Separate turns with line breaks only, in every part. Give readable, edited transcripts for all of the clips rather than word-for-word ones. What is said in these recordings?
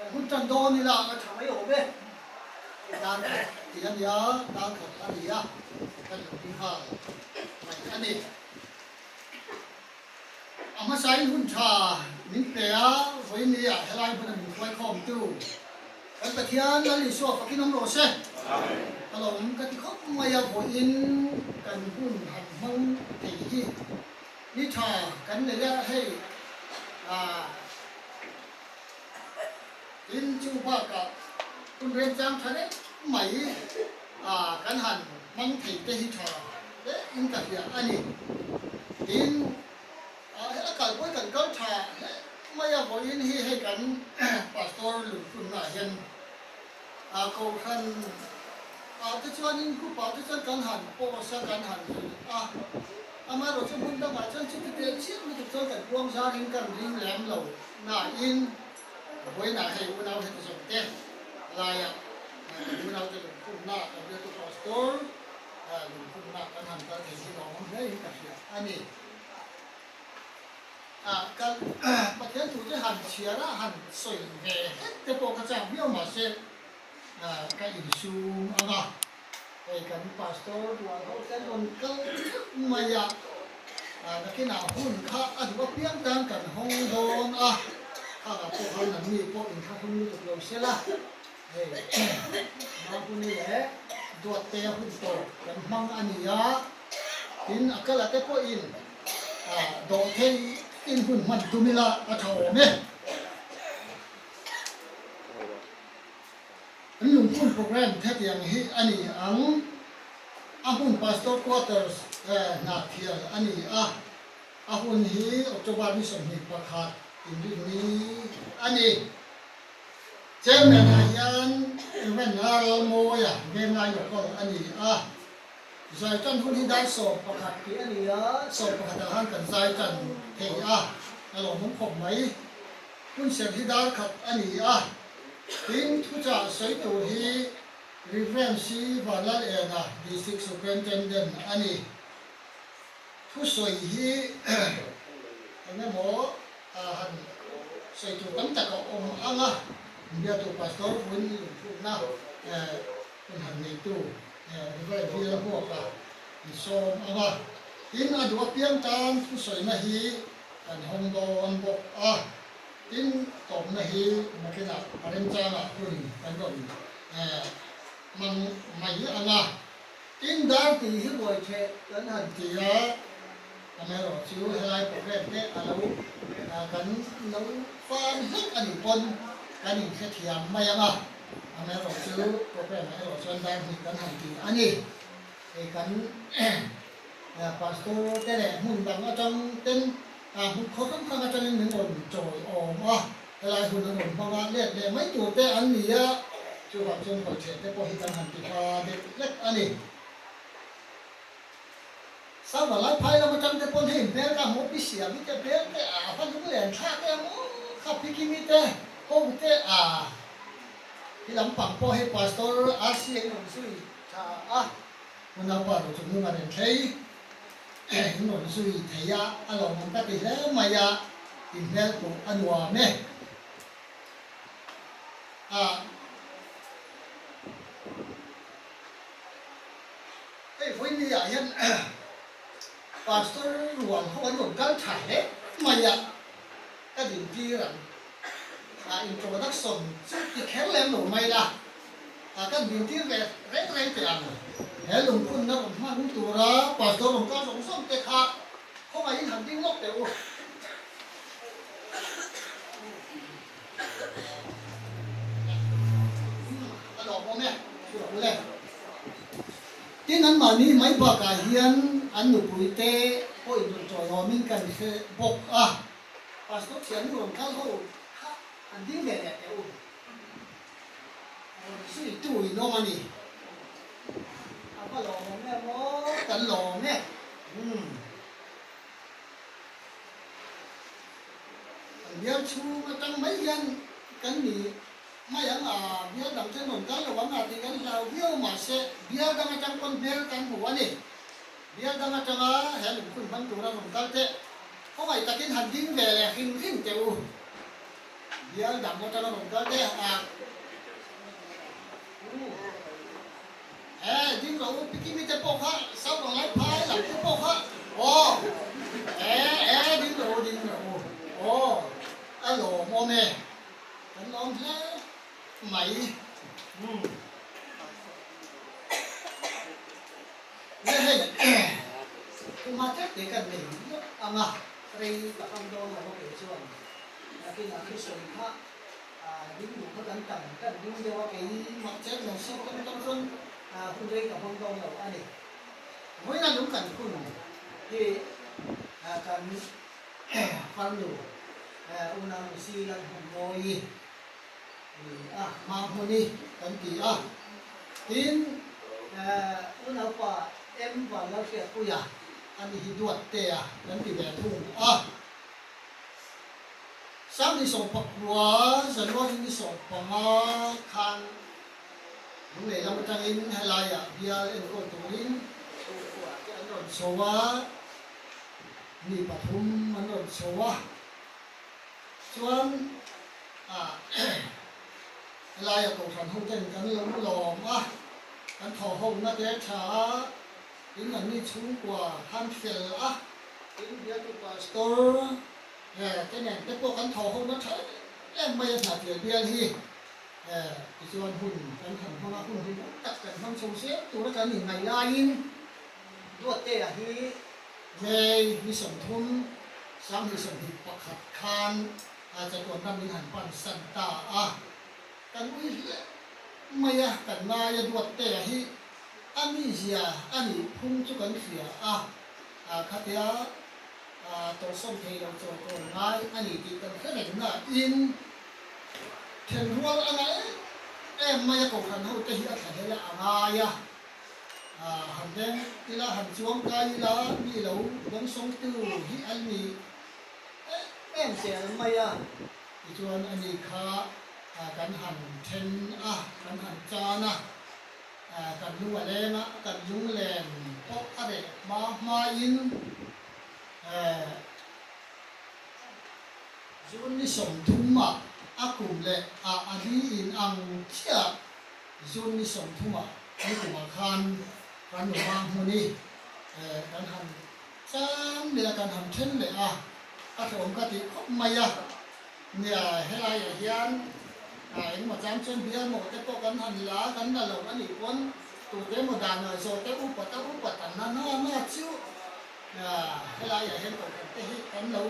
Kan hun tan dawn ila a tha mai awm e. Hei dan khat tih a nia, dan khat a ni a, kan lo ti nghal mai a ni. A hmasain hun tha min pe a, vawinia helai hmuna min hruaikhawmtu kan Pathian Lal Isua fakin awm rawh se. Ka lawm ka ti khawp mai a, vawiin kan hun han hmang thei hi ni tha kan nei a, hei ah. Tin, chu bakah hun remchang tha reng mai a kan han hmang thei te hi tha hle in ka hria a ni. Tin, hela kalpui kan kal tha hle mai a, vawiin hi hei kan Pastor Lungphunna hian Kohhran ah te chuanin group ah te chuan kan han post a, kan han hrilh a, amaherawhchu hmun dangah chuan chuti teh chiah lutuk chuan kan puang zarin kan ring lem lo nain vawiinah hei unau heti zawng te laiah kan unau te lungphunna kan biatu pastor lungphunna kan han kal thei hi lawmawm hle in ka hria a ni. Kan Pathian thu te han chhiar a, han sawi ve hlek te pawh ka chak viau mahse ka insum ang a, hei kan pastor rual ho te an rawn kal theuh mai a, nakinah hun kha a duh apiang tan kan hawng dawn a, khangah pawh khan an mi pawh inthlahrung lutuk lo se la, hei Mahuni leh Duatte hun tawp kan hmang a ni a, tin a kala te pawhin Dawh thei in hun hman tum ila a tha awm e. Kan lungphun program hetiang hi a ni ang. A hmun Pastor Quarters Hnahthial a ni a, a hun hi October ni 21 inrinni a ni. Chairman ah hian Rev. Lalmawia Venglai Local a ni a. Zai tan hun hi dar 11 tih a ni a, 11 ah khan kan zai tan thei a, a lawmawm khawp mai. Hun serh hi dar khat a ni a, tin thuchah sawi tur hi Rev. C. Vanlalena, District Superintendent a ni. Thusawi hi eng emaw han sawi tur tam tak a awm ang a, Biatu Pastor Vun Lungphutna hun han neitu River bial a huak a, an sawm ang a. Tin, a duh apiang tan thusawina hi kan hawng dawn bawk a. Tin, tawpna hi nakinah a remchangah hun kan rawn hmang mai ang a. Tin, dar tih hi ruai theh kan han ti a, amaherawh chu helai program te a lo kan lo fan hlek a nih pawn kan inhrethiam mai ang a. Amaherawh chu program ah erawh chuan dar hnih kan han ti a ni. Hei kan pastor te leh hmun dang atang ten hmun khaw hrang hrang atangin min rawn chawi awm a, helai hun an rawn hmang a, let leh mai tur te an ni a, chuvang chuan hawihchheh te pawh hi kan han ti hma deuh hlek a ni. Sangha lai phai lam atang te pawn hei hmel ka hmu pi siam i te hmel te a va lunglen thlak em aw kha pi kimi te ho te a hi lampang pawh hei pastor RC a in rawn zui tha a unaupa ro chung hnung a rawn thlei in rawn zui thei a a lawmawm ka ti hle mai a in hmel pawh a nuam e a. Hei vawiin ah hian Pastor ruang ho an rawn kal tha hle mai a, ka din tir ang. A introduction chu ti kher lem lo mai la, a kan din tir ve reng reng teh ang. He lungphunna rawn hman tura Pastor rawn kal zawng zawng te kha khawngaihin han ding lawk teh u. A lawmawm e, chhuak ule. Tin, anmahni mai bakah hian an nupuite pawh inrawn tawihawmin kan hre bawk a. Pastor thiannu rawn kal ho kha an ding ve leh teh u. Rawn zuitu in awm a ni. A va lawmawm em aw, kan lawm e. Umm. Kan bial chhung atang mai hian kan ni mai ang a, bial dang te rawn kal lo ang a tih kan hlau viau mahse bial dang atang pawn hmel kan hmu a ni. Bial dang atanga he lungphun hman tura rawn kal teh khawngaih takin han ding ve leh hrim hrim teh u. Bial dang atanga rawn kal te a u e ding rawh u Pikimi te pawh kha Saubang lai phai lam te pawh kha aw e e ding rawh u ding rawh u aw a lawmawm e kan lawm hle mai umm le hei kuma tete kan nei lawk ang a rei tak ang dawn lo a kei chuan. Nakinah khi sawi kha ding duh kha kan tam kan ding deuh a, keimah chen lo si tam tam chuan hun rei ka hmang dawn lo a ni. Vawiina lung kan phun hi kan farnu unau Lucy Lalhmunmawii ni a, Mahmuni kan ti a, tin unaupa M Vanlalhriatpuia a ni hi Duattea kan ti ve thung a. Sang 19 January ni 15 khan Lunglei lam atangin helaiah bial enkawl turin chhungkua te an rawn chho a, mi pathum an rawn chho a, chuan helaia Kohhran hoten kan lo lawm a, kan thawhhona te tha a. Tin an ni chhungkua han fel a, tin bialtu pastor te nen te pawh kan thawh ho na tha em em mai a hna tial bial hi tichuan hun kan han hmang a, hun hlimawm tak kan hmang chho zel tura kan inngaih laiin Duattea hi May ni 30, 2021 khan chatuan ram min han pan san ta a, kan ui hle mai a, kan ngai a Duattea hi. A mizia a nih phung chu kan hria a, khatia tawlhsawm thei lo chaw tawn ngai a ni tih kan hre reng nain thenrual a na em em mai a, Kohhran hote hi a thlahlel a ngai a, han deng ila, han chuang kai ila mi lo dawngsawngtu hi an ni em em zel mai a, tichuan a ni kha kan han then a, kan han chan a. Kan lung a leng a, kan lunglen pawh a reh hma hmain June ni 30 ah a kum leh a a ni in ang chiah June ni 30 ah ni kumah khan kan nu hma hmun i kan han chang leh a, kan han then leh a, a hlawm ka tih khawp mai a. Nia, helaiah hian engmaw chang chuan bial maw te pawh kan han la, kan la lo a nih pawn tute emaw dan ah zawh te upat a upat an la na na chu helaiah hian kohhran te hi kan lo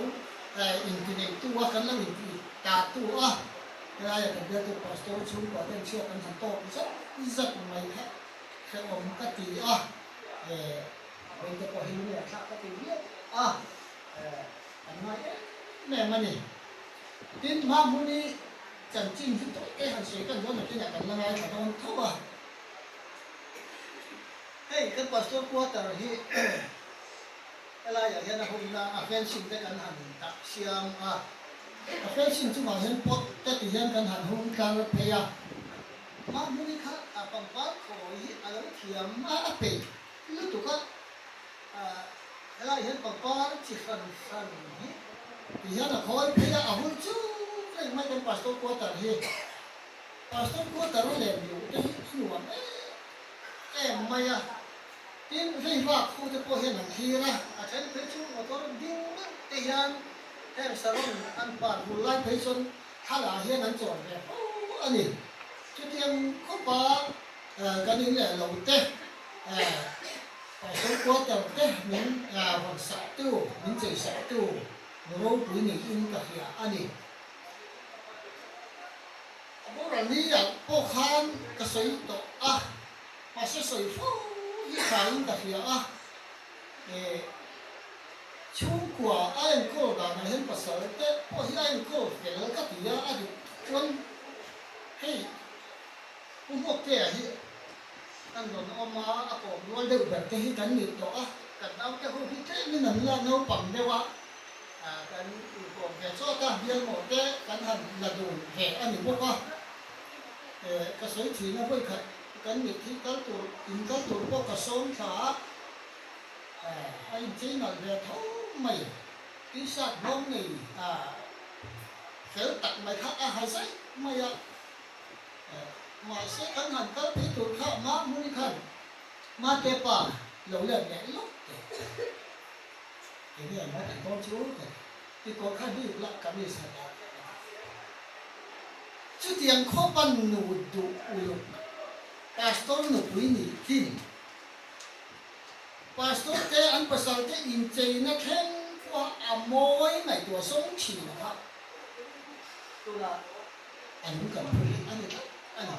intineitu a, kan lo inti ta tu a, helaiah kan bialtu pastor chhungkua ten chhiat an han tawk zat zat mai kha hrehawm ka ti a, vawiin te pawh hi lunglen thlak ka ti viau a. An ngai em em a ni. Tin, hma hmun hi chanchin hi tawih te han sawi kan dawn nakinah kan la ngaithla dawn tho a. Hei kan pastor quarter hi helaiah hian a hunna a fencing te kan han dah siam a. A fencing chungah hian pot te ti hian kan han hung tlar phei a. Hma hmun hi kha a pangpar khawi hi a lo thiam a, a peih lutuk a. Helai hian pangpar chi hran hran hi ti hian a khawi phei a, a hun chu reng mai kan pastor quarter hi. Pastor quarter a lem luh te hi a nuam em em mai a, tin vei vak ho te pawh hian an thlir a, a then phei chu motor ding deuh te hian heng saron an par vul lai phei chuan thla lah hian an chawn ve fo a ni. Chutiang khawpa kan in leh lo te. Pastor quarter te min rawn sak tu, min chei sak tu nu ropui niin ka hria a ni. A boral ni ah pawh khan ka sawi tawh a, mahse sawi fo hi thain ka hria a. Chhungkua a enkawl danah hian pasal te pawh hi a enkawl fel ka ti a, a dik chuan hei Pu Hmuaktea hi An rawn awm a, a kawm rual deuh ber te hi kan ni tawh a, kan naute ho hi tlemin an la naupang deuh a, kan inkawm ve chawt a, bialmawh te kan han la dun ve a ni bawk a. Ka sawi thin a, vawikhat kan mit hi kal tur, in kal tur pawh ka sawm thla a, a inchei nalh ve tho mai, t-shirt hnawm nei. fel tak mai kha a ha zaih mai a. Mahse kan han kal phei tur kha Mahmuni khan Mate pa lo let leh lawk teh. Enge an tih dawn chu teh. Tikawr kha bik lah kamis ha ta teh a ti. Chutiang khawpa nu duh uluk pastor nupui nih thin. Pastor te an pasal te incheina thleng pawha a mawi ngaihtuah zawng thin a kha tunah an kan pui a ni tlat a ni.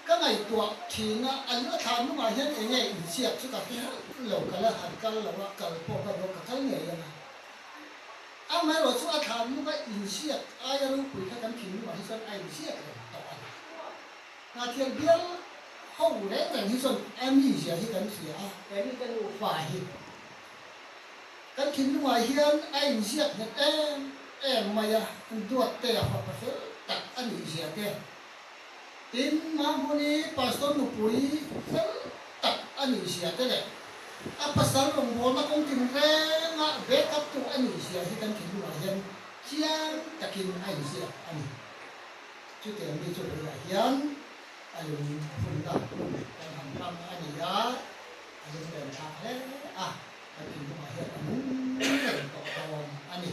Ka ngaihtuah thin a, a lu a thlan hnungah hian enge inziak chu ka hre hauh lo, ka la han kal lo a, kal pawh ka duh a, ka kal ngei ang a. Amaherawh chu a thlan hnunga inziak aia ropui kha kan thinlungah hi chuan a inziak reng tawh a ni. Hnathial bial ho reng reng hi chuan a mizia hi kan hria a, keini ka nufa hi kan thinlungah hian a inziak nghet em em mai a, duat te a fapa fel tak a nih zia te. Tin, Mahmuni pastor nupui fel tak a nih zia te leh a pasal rawngbawlna kawng tinrengah backup tu a nih zia hi kan thinlungah hian chiang takin a inziak a ni. Chutiang mi chu vawiah hian a lungphunna hun kan han hmang a ni a, a lunglen thlak hle a, kan thinlungah hian a nung reng tawh dawn a ni.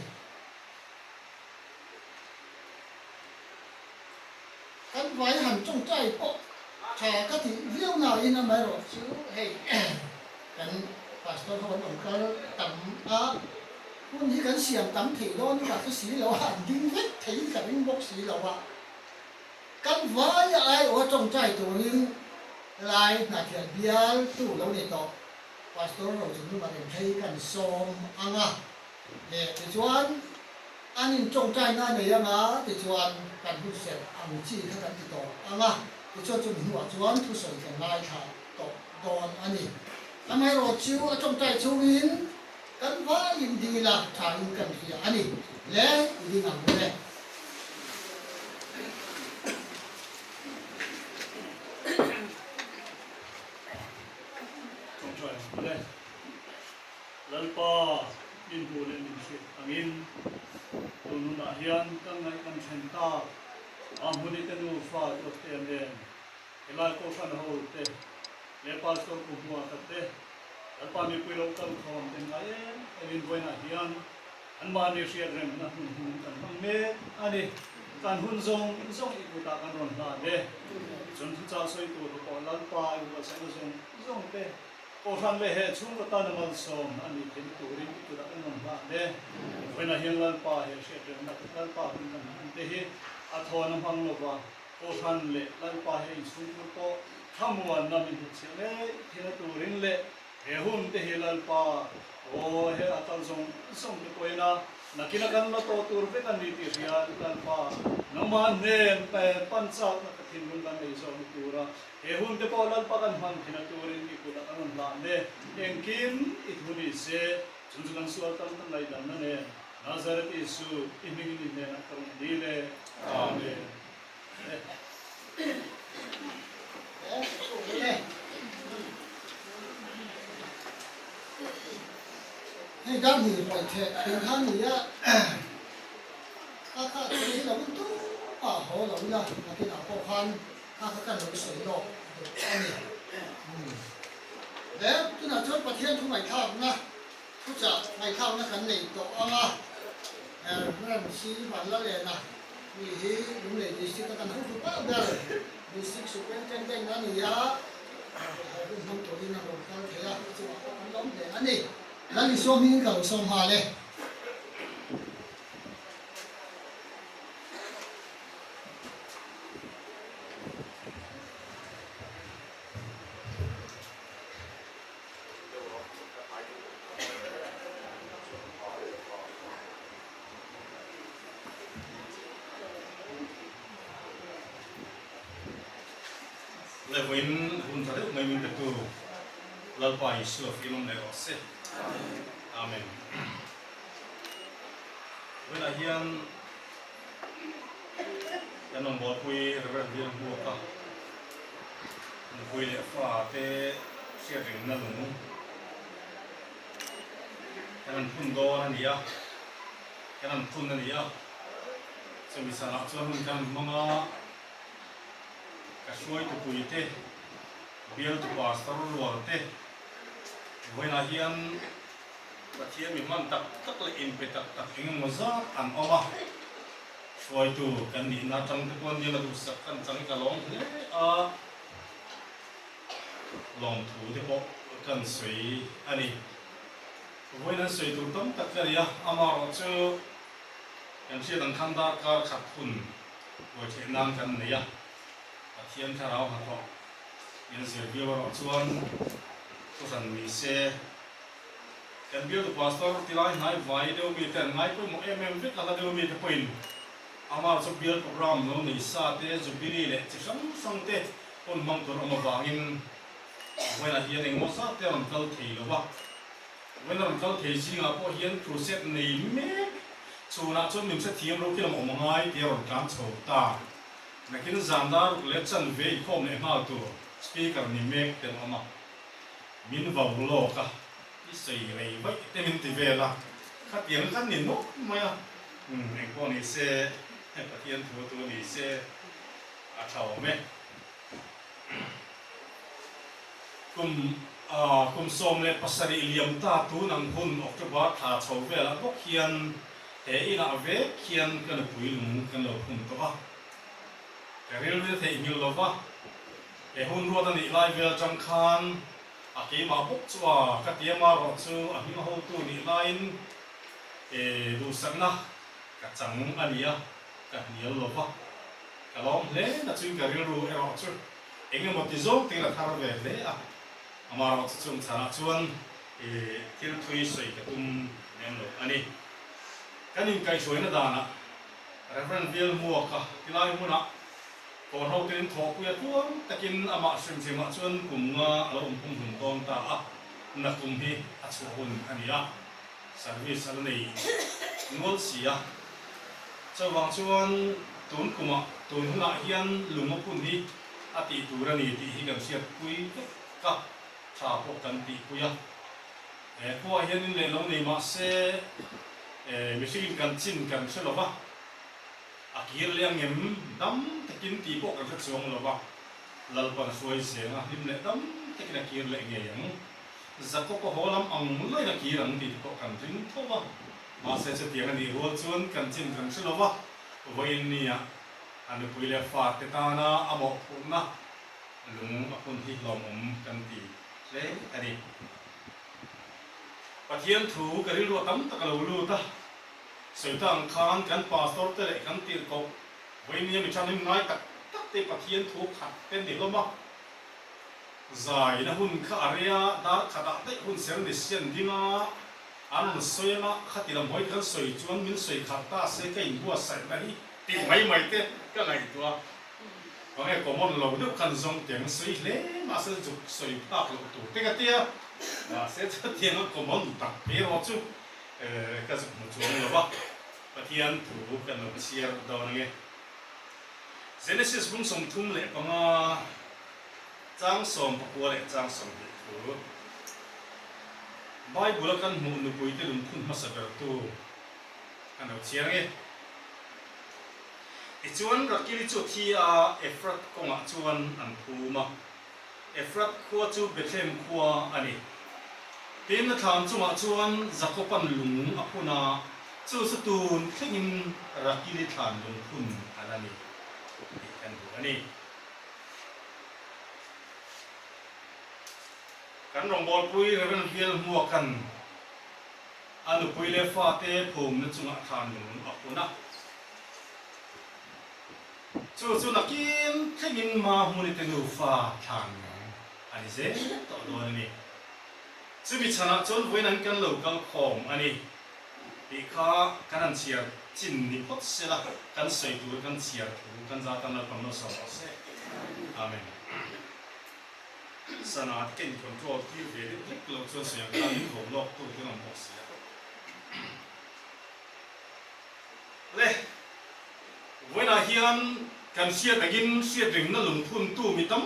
Kan vai han tawngtai pawh tha ka tih viau nain amaherawh chu hei kan pastor ho an awm kal tam a, hun hi kan siam tam thei dawn ka hre si lo a, an ding vek theiin ka ring bawk si lo a. Kan vai a aiawha tawngtai turin lai hnathial bial tu lo ni tawh pastor Rochungnunga Remthei kan sawm ang a. Leh tichuan an in tawngtaina a nei anga tichuan kan hun serh ang chi kha kan ti tawh anga tichuan chumi hnuah chuan thusawi kan ngaithla tawh dawn a ni. Amaherawh chu a tawngtai chungin kan vaiin dil a thain kan hria a ni. Le i ding ang u le.
Tawngtai ang u le. Lalpa, min hmuh leh min hriat angin tun hunah hian kan ngaih kan thlen tak a hmuni te nufa duat te nen helai Kohhran ho te leh Pastor Pu Hmuaka te Lalpa mipui lo kal khawm te ngai em em in vawiinah hian anmahni hriat remna hmun hmun kan hmang mek a ni. Kan hun zawng zawng i kutah kan rawn hlan e. Chun thuchah sawi tur te pawh Lalpa i huatsaihna zawng zawng te Kohhran leh he chhungkaw tana malsawm a nih theihna turin i kutah kan rawn hlan e. Vawiinah hian Lalpa he hriatremna Lalpa hun kan hman te hi a thawn a hmang lova, Kohhran leh Lalpa he inchhungkhur pawh thlamuanna min hnutchhiah ngei theihna turin leh he hun te hi Lalpa aw he a kal zawng zawng te pawhin a Nakina kan la tawh tur vek a ni tih hria Lalpa nangmah hnen pan chakna ka thinlung kan nei zawk ni tura He hun te pawh Lalpa kan hman thin a turin i kutah kan rawn hlan e. Engkim i thu ni se, chung chu kan sual tam tak ngaihdamna nen Nazareth Isu i hmingin i hnenah ka rawn dil e. Amen.
Hei dar hnih ruai theh thei kha ni a, a kha thei lo in tumah haw lo ila nakinah pawh khan Kha kha kan lo sawi lawk duh a ni. He tunah chuan Pathian thu ngaihthlakna, thuchah ngaihthlakna kan nei tawh ang a. Ramsi Vanlalena mi hi Lunglei District a kan hotu pa ber District Superintendent a ni a, he hun hmang turin a rawn kal thei a, a chungah pawh kan lawm hle a ni. Lal Isua hmingin ka lo sawm nghal e.
Levuin hun tha deuh mai min petu Lalpa Isua fimawm leh rawh se. Amen. Vawiinah hian Kan rawngbawlpui Rev. Bial Hmuaka nupui leh fa te hriat ringna lung kan han phun dawn a ni a, kan han phun a ni a. Chumi sanah chuan hun kan hmang a, ka hruaitupui te, bialtu pastor rual te, vawiinah hian Pathian mi hman tak tak leh inpe tak tak eng emaw zat an awm a, hruaitu kan nihna atang te pawh nia la duhsak kan chang i ka lawm hle a, lawmthu te pawh kan sawi a ni. Vawiin an sawi tur tam tak ka ni a, amaherawh chu kan hriat ang khan darkar khat hun buaitheh nan kan nei a, Pathian thlarau hnathawh in zir viau erawh chuan thuhran ni se. Kan bialtu pastor tilai hnai vai deuh mi te an ngai pawimawh em em vek a, hla deuh mi te pawhin amah chu bial program lo nei sa te, jubilee leh chi hrang hrang te hun hmang tur awm avangin vawiinah hian engemaw zat te a rawn kal thei lo va. Vawiin a rawn kal thei zingah pawh hian crusade nei mek chhunah chuan min hrethiam lo khi lam awm angai tih a rawn tlan chho ta. Nakin zan dar ruk leh chanve inkhawm leh nghal tur speaker ni mek te an awm a. Min vau lawk a, i sawi rei vaih te min ti vel a, khatiang khan ni nawk mai a, umm engpawh ni se, Pathian thu tu ni se a tha awm e. Kum kum 17 liam ta tun ang hun October thla chho velah bawk hian he inah vek hian ka nupui lung kan lo phun tawh a, ka rilru theihnghilh lova. He hun ruat a nih lai vel atang khan a keimah bawk chu a ka ti ama rawh chu a hming hotu nih laiin e duhsakna ka chang a ni a, ka hnial lo va, ka lawm hle na chuin ka rilru erawh chu eng emaw ti zawng tiin a thar ve hle a, ama rawh chu chung chhanah chuan e thil thui sawi ka tum lem lo a ni. Kan inkaihhruaina danah Rev. Bialmuaka tilai hmunah Kawrho tein thawhpui a tluang takin amah hrim hrimah chuan kum nga a lo awm pum hlum dawn ta a, nakum hi a chhuah hun a ni a, service a la nei nual si a. Chuvang chuan tun kumah, tun hunah hian lung a phun hi a tih tur a ni tih hi kan hriatpui vek a, tha pawh kan tihpui a. He khuaah hian in leh lo nei mah se mihringin kan chin kan hre lo va. A kir leh angem dam takin tih pawh kan hre chuang lo va, Lalpan hruai zenga hlim leh dam takin a kir leh ngei ang. Jakob a haw lam ang laiin a kir ang tih te pawh kan ring tho va, mahse chutiang a nih rual chuan kan chin kan hre lo va, vawiin nia a nupui leh fate tana a mawhphurhna lung a phun hi hlawmawm kan ti hle a ni. Pathian thu ka rilru a tam tak a lo lut a. Sawi ta ang khan kan pastor te leh kan tirhkoh vawinia mi tha hlim ngai tak tak te Pathian thu khat te ni hlawm a. Zai na hun kha a rea dar khatah daih hun ser ni sian ding a, an rawn sawi anga khati lam hawi kan sawi chuan min sawi khat ta se ka inbuatsaih na hi tih mai mai te ka ngaihtuah a. Enge common lo deuh khan zawng tiang sawi hle mahse zuk sawi phak loh tur te ka tia mahse chutiang a common tak erawh chu Ka zuk hmu chuang lo va, Pathian thu kan lo chhiar dawn ange. Genesis bung 35, chang 19 leh chang 20 thu. Bible-a kan hmuh nupuite lungphun hmasa bertu kan lo chhiar ange. Tichuan Rakili chu a thi a, Efrat kawngah chuan an phum a. Efrat khua chu Bethlehem khua a ni. Tin, a thlan chungah chuan Jakoban lung a phun a, chu chu tun thlengin Rakili thlan lung phun a la ni tih kan hmu a ni. Kan rawngbawlpui Rev. Bialhmuaka'n a nupui leh fate phumna chungah thlan lung a phun a. Chu chu nakin thlengin Mahmuni te nufa thlan nung a ni zel tawh dawn a ni. Chumi chhanah chuan vawiin an kan lo kal khawm a ni tih kha kan han chhiar chin ni phawt se la, kan sawi tur kan chhiar thu kan za tan Lalpan lo sawi rawh se. Amen. Sana te ka in control tir ve deuh hlek loh chuan sawi ang khan min vawm lawk tu te an awm bawk si a. Le, vawiinah hian kan hriat angin hriat ringna lungphuntu mi tam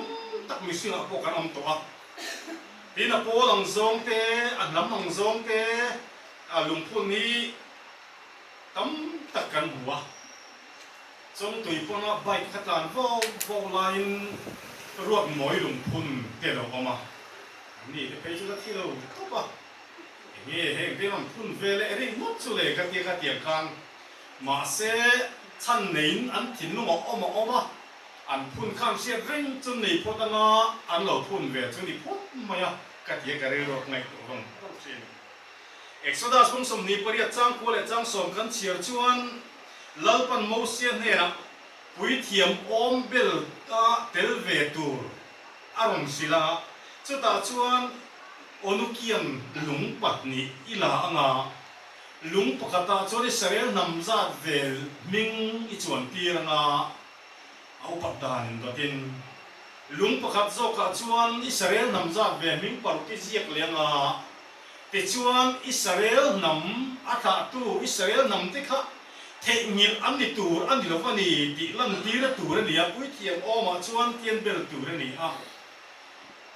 tak mihringah pawh kan awm tawh a. Tin, a pawl ang zawng te, a hnam ang zawng te lungphun hi tam tak kan hmu a. Chawngtui pawnah bike ka tlan vawk vawk laiin ruak mawi lungphun te lo awm a, an ni te phei chu ka thi lo tawp a, enge heng te rawn phun ve leh ringawt chu le ka tia ka tiang khan mahse chhan neiin an thinlung a awm a awm a, an phun khan hriat reng chu nei phawt anga an lo phun ve chu ni phawt mai a ka tia ka rilruak ngaihtuah vang vang thin. Exodus hmung 28 chang kua leh chang sawm kan chhiar chuan Lalpan Mosia hnenah puithiam awm bel a tel ve tur a rawn hrilh a, chutah chuan Onukian lung pahnih i la anga lung pakhatah chuan Israel hnam zat vel hming i chuan tir anga a upat dan in dawtin lung pakhat zawkah chuan Israel hnam zat ve hming paruk i ziak leh anga Tichuan, Israel hnam a thlahtu Israel hnamte kha theihnghilh an ni tur a ni lo va ni tih lantira tur a ni a, puithiam awmah chuan tian bel tur a ni a.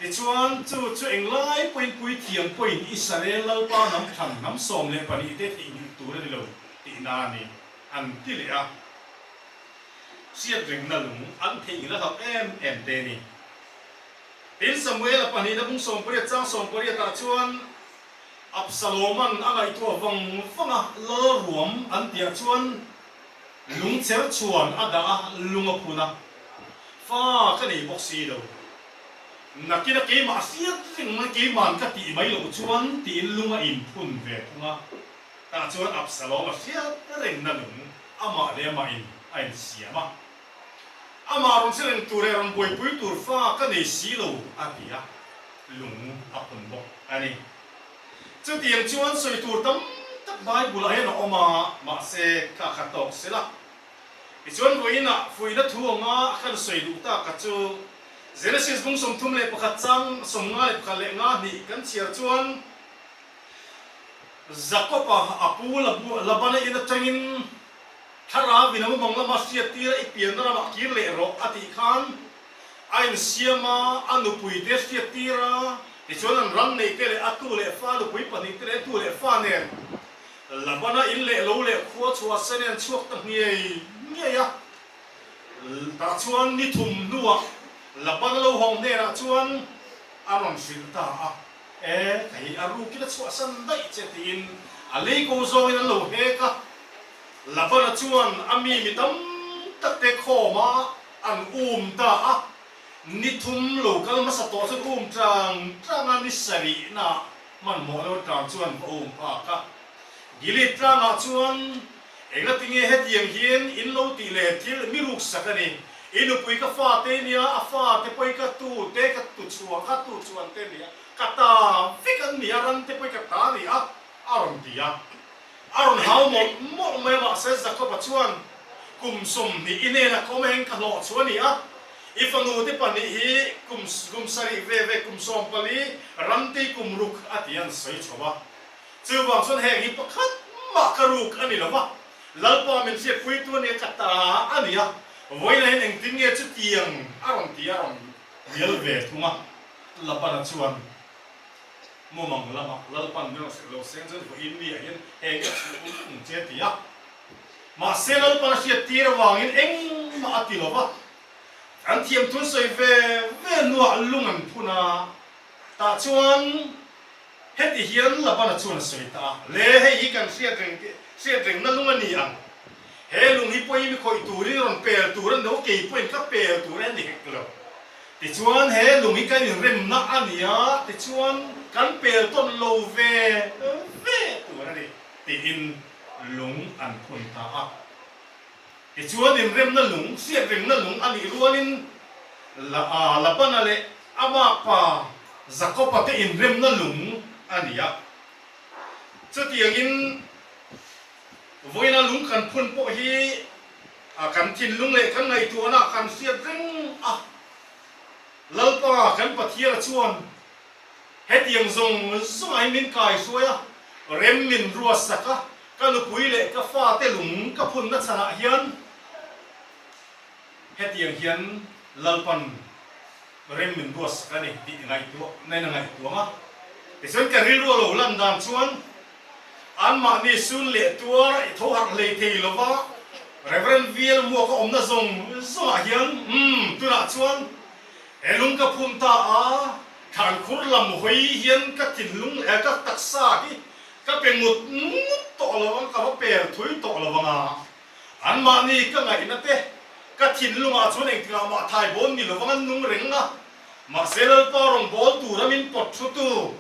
Tichuan, chu chu englai pawhin puithiam pawhin Israel Lalpa hnam thlan hnam 12 te theihnghilh tur a ni lo tihna a ni, an ti leh a. Hriat rengna lung an theihnghilh a hlauh em em te a ni. Tin, Samuela pahnihna bung 18 chang 18 ah chuan Absaloman a ngaihtuah vang vang a, lal ruam an tihah chuan lungcher chhuan a dah a, lung a phun a, fa ka nei bawk si lo. Nakina keimah hriat reng mai keiman ka tih mai loh chuan tiin lung a inphun ve thung a, tah chuan Absalom a hriat rengna lung amah leh amahin a insiam a. Amah rawn hre reng tur leh rawn buaipui tur fa ka nei si lo, a ti a, lung a phun bawk a ni. Chutiang chuan sawi tur tam tak Bible-ah hian a awm a, mahse ka kha tawk se la. Tichuan vawiinah fuihna thu anga a kan sawi duh tak a chu Genesis bung 31 chang 51 leh nga hnih kan chhiar chuan Jakob-a a pu Labana in atangin Thlarau in a mumang lama hriattir a i pianna ramah kir leh rawh a tih khan a insiam a, a nupui te hriattir a, tichuan an ram neih te leh a tu leh fa nupui pahnih te leh a tu leh fa nen Labana in leh lo leh khua chhuah sen in an chhuak ta ngei ngei a. Tah chuan ni thum hnuah Labana lo hawng hnenah chuan a rawn hrilh ta a, E, hei a rukin a chhuahsan daih che tiin a lei ko zawngin an lo hek a. Labana chuan a mi mi tam tak te khawm a an um ta a, ni thum lo kal hmasa tawh chuan um tang tang a, ni sarihna hmanhmawh lo tang chuan va um phak a. Gilead tlangah chuan engati nge hetiang hian in lo tih leh thil mi ruksak a ni, i nupui ka fate nia, a fate pawh i ka tu te ka tu chhuah ka tu chuan te nia, ka ta vek an ni a, ram te pawh i ka ta a ni a, a rawn ti a. A rawn hau mawlh mawlh mai a, mahse Jakob-a chuan, Kum 20 i hnenah ka awm heng ka hlawh chu a ni a, i fanu te pahnih hi kum kum sarih ve ve kum 14, ramtei kum ruk a ti an sawi chho a. Chuvang chuan heng hi pakhat mah ka ruk a ni lo va, Lalpa min hriatpuitu a nia ka ta a ni a, vawiinah hian engtin nge chutiang a rawn ti a rawn hnial ve thung a, Labana chuan. Mumang lamah Lalpan min rawn hrilh lo seng chuan vawiin mi ah hian heng ka chhuh pum pum che a ti a. Mahse Lalpan a hriat tir avangin engmah a ti lo va, an thiam thun sawi ve ve hnuah lung an phun a, tah chuan heti hian Labana chuan a sawi ta a, Le hei hi kan hriat reng hriat rengna lung a ni ang, he lung hi pawi mi khawih turin rawn pel tur a ni lo, kei pawhin ka pel tur a ni hek lo. Tichuan he lung hi kan inremna a ni a, tichuan kan pel tawn lo ve ve tur a ni tiin lung an phun ta a. Tichuan inremna lung, hriatrengna lung a nih rualin Labana leh a makpa Jakoba te inremna lung a ni a. Chutiangin vawiina lung kan phun pawh hi A kan thinlung leh kan ngaihtuahna kan hriat reng a, Lalpa kan Pathiana chuan hetiang zawng zawngah hian min kaihruai a, rem min ruatsak a, ka nupui leh ka fate lung ka phunna chhanah hian hetiang hian Lalpan rem min ruatsak a ni tih ngaihtuah nain a ngaihtuang a. Tichuan ka rilru a lo lan dan chuan Anmahni sun leh tuar i tho harh hlei thei lo va. Rev. VL Muaka awmna zawng zawngah hian, Umm, tunah chuan he lung ka phun ta a, thlankhur lam hawi hian ka thinlung leh ka taksa hi ka pe ngut ngut tawh lo ang, ka va pel thui tawh lo ang a. Anmahni ka ngaihna te, ka thinlungah chuan engtikah mah thaibawn ni lovang an nung reng a, mahse Lalpa rawngbâwl tura min pawt thutu,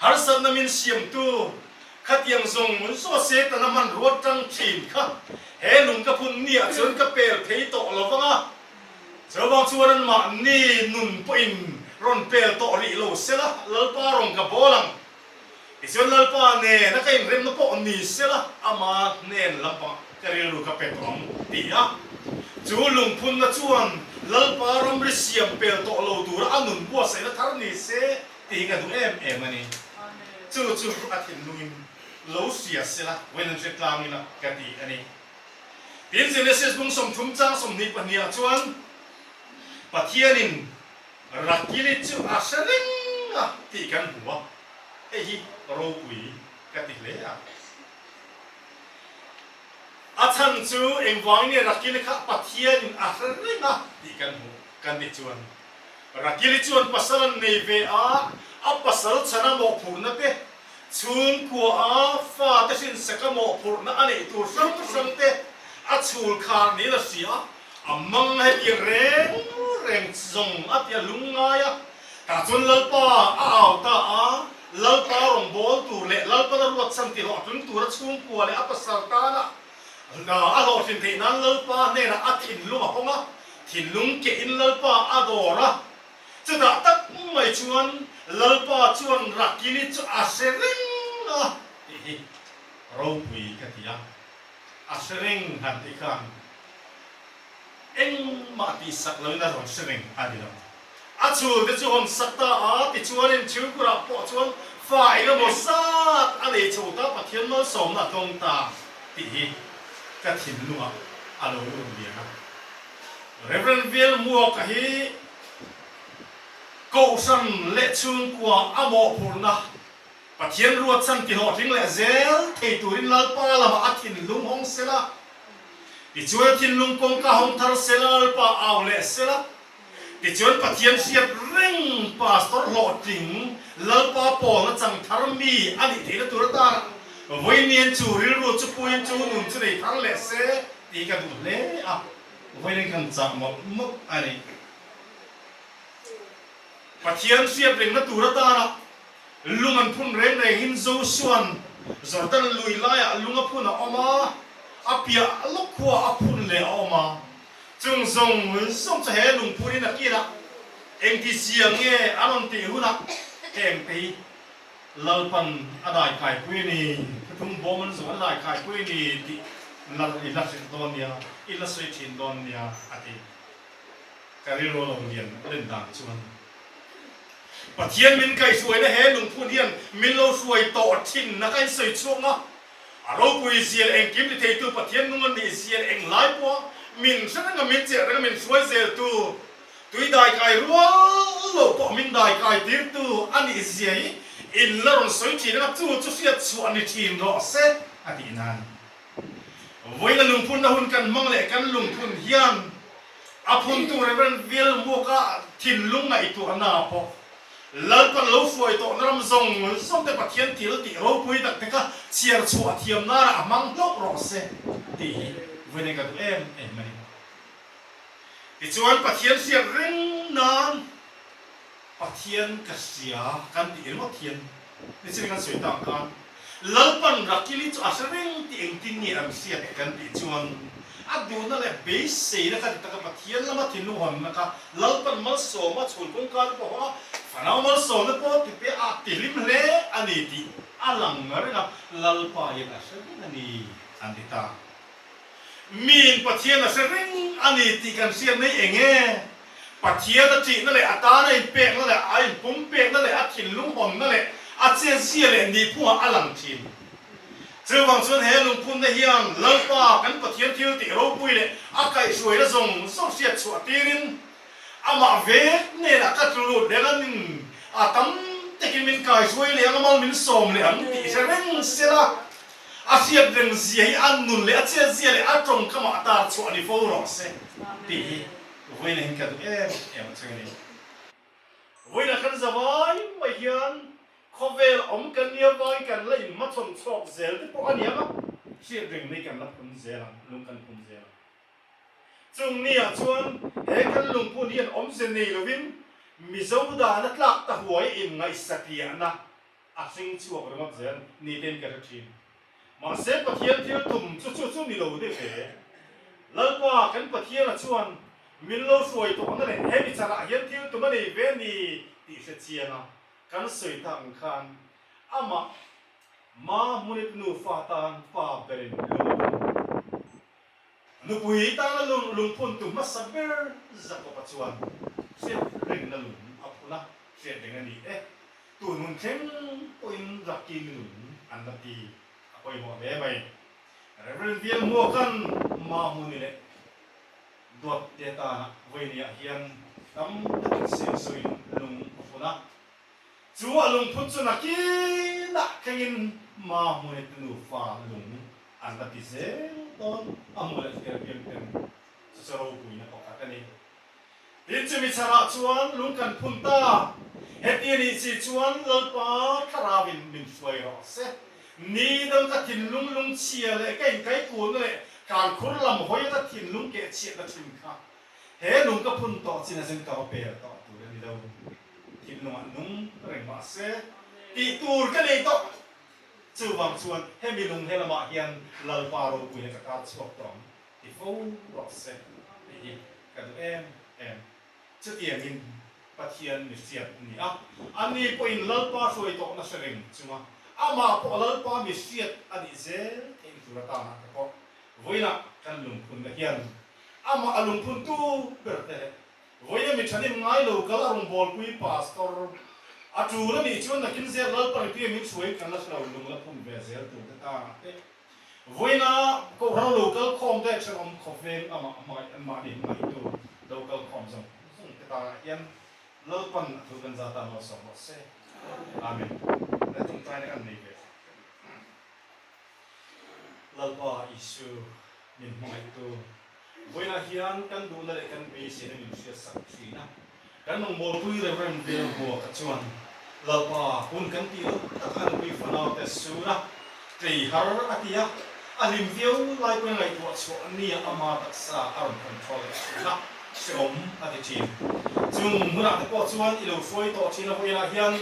harsatna min siamtu, khatiang zawng zawng Setana hmanrua tang thin kha he lung ka phun niah chuan ka pel thei tawh lovang a, chuvang chuan anmahni nun pawhin rawn pel tawh rih lo sela Lalpa rawn ka bawl ang. Tichuan Lalpa nen a ka inremna pawh ni sela ama hnen lampangah ka rilru ka pe tawh ang ti a. Chu lungphunna chuan Lalpa ramri siam pel tawh lo tura a nun buatsaihna thar ni se tih hi ka duh em em a ni. Chu chu a thinlungin lo hria sela vawiin an hre tlang ila ka ti a ni. Tin Genesis bung 30 chang 22 ah chuan Pathianin Rakili chu a hre reng a tih kan hmu a, hei hi ropui ka ti hle a. A chhan chu engvangin nge Rakili kha Pathianin a hre reng a tih kan hmu kan tih chuan Rakili chuan pasal an nei ve a, a pasal chhana mawhphurhna te, chhungkua a fate hrinsaka mawhphurhna a neih tur hrang hrang te a chhul khar niin a hria a. A mang hetiang reng reng zawng a ti a lung ngai a, tah chuan Lalpa a au ta a, Lalpa rawngbâwl tur leh Lalpan a ruat chhan tihhlawh a tling tura chhungkua leh a pasal tana a hlawhtlin theih nan Lalpa hnenah a thinlung a hawng a, thinlung kehin Lalpa a dawr a. Chutah tak mai chuan Lalpa chuan Rakili chu a hre reng a tih hi ropui ka ti a. A hre reng han tih khan engmah tih sak loin a rawn hre reng a ni lo. A chhul te chu hawn sak ta a, tichuanin chhungkurah pawh chuan fa eng emaw zat a nei chho ta, Pathian malsawmna a tawng ta tih hi ka thinlungah a lo lut lian a. Rev. Velmuaka hi Kohhran leh chhungkua a mawhphurhna Pathian ruatchan tihlawhtling leh zel thei turin Lalpa lamah a thinlung hawng sela, tichuan a thinlung kawngka hawng thar sela Lalpa au leh sela, tichuan Pathian hriat reng Pastor hlawhtling Lalpa pawlna chang thar mi a nih theihna tur atana vawiin chu rilru chu puiin chu nun chu nei thar leh se tih ka duh hle a, vawiin kan chah mawlh mawlh a ni. Pathian hriat rengna tur atana Lung an phun reng rengin Josua'n Jordan lui laiah lung a phun a awm a, a piah lawk khua a phun leh a awm a. Chung zawng zawng chu he lungphunin a kinah engti zia nge a rawn tih hunah heng te hi Lalpan a daikaipui a ni, thuthung bawm an zawng a daikaipui a ni tih la i la hrilh dawn nia, i la sawi thin dawn nia a ti. Ka rilru a lo lian len dan chuan. Pathian min kaihhruaina he lungphun hian min lo hruai tawh thin na ka insawi chhuak nga, a ropui zia leh engkim ti theitu Pathian nung a nih zia leh englai pawha min hre renga min chelh renga min hruai zeltu, tui daikai rual lo pawh min daikai tirtu a nih zia hi in la rawn sawi thin anga chu chu hriat chhuah ni thin rawh se a tih nan. Vawiina lungphunna hun kan hmang leh kan lungphun hian a phuntu Rev. Vilmuaka thinlung ngaihtuahna pawh Lalpan lo hruai tawhna ram zawng zawng te Pathian thil tih ropui tak te kha chhiar chhuah thiam nana a hmang hlauh rawh se tih hi vawiin ka duh em em a ni. Tichuan Pathian hriat reng nan Pathian ka hria kan tih ringawt hian nichin kan sawi tak khan Lalpan Rakili chu a hre reng tih engtin nge an hriat kan tih chuan a duhna leh beiseina kha ti taka Pathian lama thinlung hawnna kha Lalpan malsawma chhul kawngka te pawh hawnga fanau malsawmna pawh ti te a ti hlim hle a ni tih a lang reng a, Lalpa hian a hre reng a ni an ti ta. Miin Pathian a hre reng a ni tih kan hriat mai eng nge? Pathian a ṭihna leh a tana inpekna leh a inpumpekna leh a thinlung hawnna leh a chetzia leh nihphungah a lang ṭhin. Chuvang chuan he lungphunna hian Lalpa kan Pathian thil tih ropui leh a kaihhruaina zawng zawng hriat chhuah tirin amah vek hnenah ka tlu lut reng a nin a tam takin min kaihruai leh ang a, mal min sawm leh ang tih hre reng sela. A hriat reng zia hi a nun leh a chet zia leh a tawngkamah a tar chhuah ni fo rawh se tih hi vawiin ah hian ka duh em em a cheng a ni. Vawiin ah kan zavai mai hian khawvel awm kan nia vangin kan la inhmachhawn chhuak zel te pawh a ni ang a, hriat reng mai kan la phun zel ang, lung kan phun zel ang. Chung ni ah chuan he kan lungphun hian awmze nei lovin Mizo dana tlak ta huai inngaihsatliahna a hring chhuak ringawt zel ni tein ka hre thin. Mahse Pathian thil tum chu chu chu ni lo deuh ve. Lalpa kan Pathiana chuan min lo hruai tawhna leh he mi charah hian thil tum a nei ve ni tih hre chiang a, kan sawi tak ang khan amah Ma Hmunit nufa tan pa berin lung a phun. Nupui tana lung lungphuntu hmasa ber Jakob-a chuan hriat rengna lung a phun a, hriat reng a ni e. Tun hun thleng pawhin Rakimi lung an la ti a pawimawh hle mai. Rev. Bialhmuaka'n Mahmuni leh Duatte tana vawinia hian tam takin siamsawiin lung a phun a. Chu a lungphun chu nakinah thlengin Mahmuni te nufa lung an la ti zel dawn a hmu leh hliar biang ten chu chu ropuina pakhat a ni. Tin chumi chhanah chuan lung kan phun ta. Heti a nih si chuan Lalpa thlarauin min hruai rawh se. Ni dang ka thinlung lungchhia leh ka inkaikualna leh tlankhur lam hawi ata thinlung kehchhiatna thin kha he lung ka phun tawh chin a zen ka va pel tawh tur a ni lo. Thinlungah nung reng mah se tih tur ka nei tawh. Chuvang chuan hemi lung he lamah hian Lalpa ropuina ka tar chhuak tawh ang ti fo rawh se tih hi ka duh em em. Chutiangin Pathian mi hriat a ni a, ani pawhin Lalpa hruai tawhna hre reng chunga amah pawh Lalpa mi hriat a nih zel theihna tur atana te pawh vawiinah kan lungphunna hian amah a lungphuntu ber te leh Vawiin mi ṭhahnem ngai lo kal a rawn bawlpui Pastor a ṭul a nih chuan nakin zel Lalpa ri min hruai kan la hre lo lung la phun ve zel tur te tan te Vawiina Kohhran lo kal khawm te ṭhenawm khawveng amah hmangaih an mahni hmangaihtu lo kal khawm zawng zawng te tanah hian Lalpan a thu kan za tan malsawm rawh se. Amen. Le tawngtaina kan nei ve. Lalpa Isu min hmangaihtu Vawiinah hian kan duhna leh kan beiseina min hriatsak thin a, kan rawngbawlpui Rev. Velhmuaka chuan Lalpa hun kan tih loh tak a nupui fanaute sur a, tlei har a ti a, a hlim viau lai pawhin ngaihtuah chhuah nia ama taksa a rawn control leh thin a, hrehawm a ti thin. Chung hmunah te pawh chuan i lo hruai tawh thin a, vawiinah hian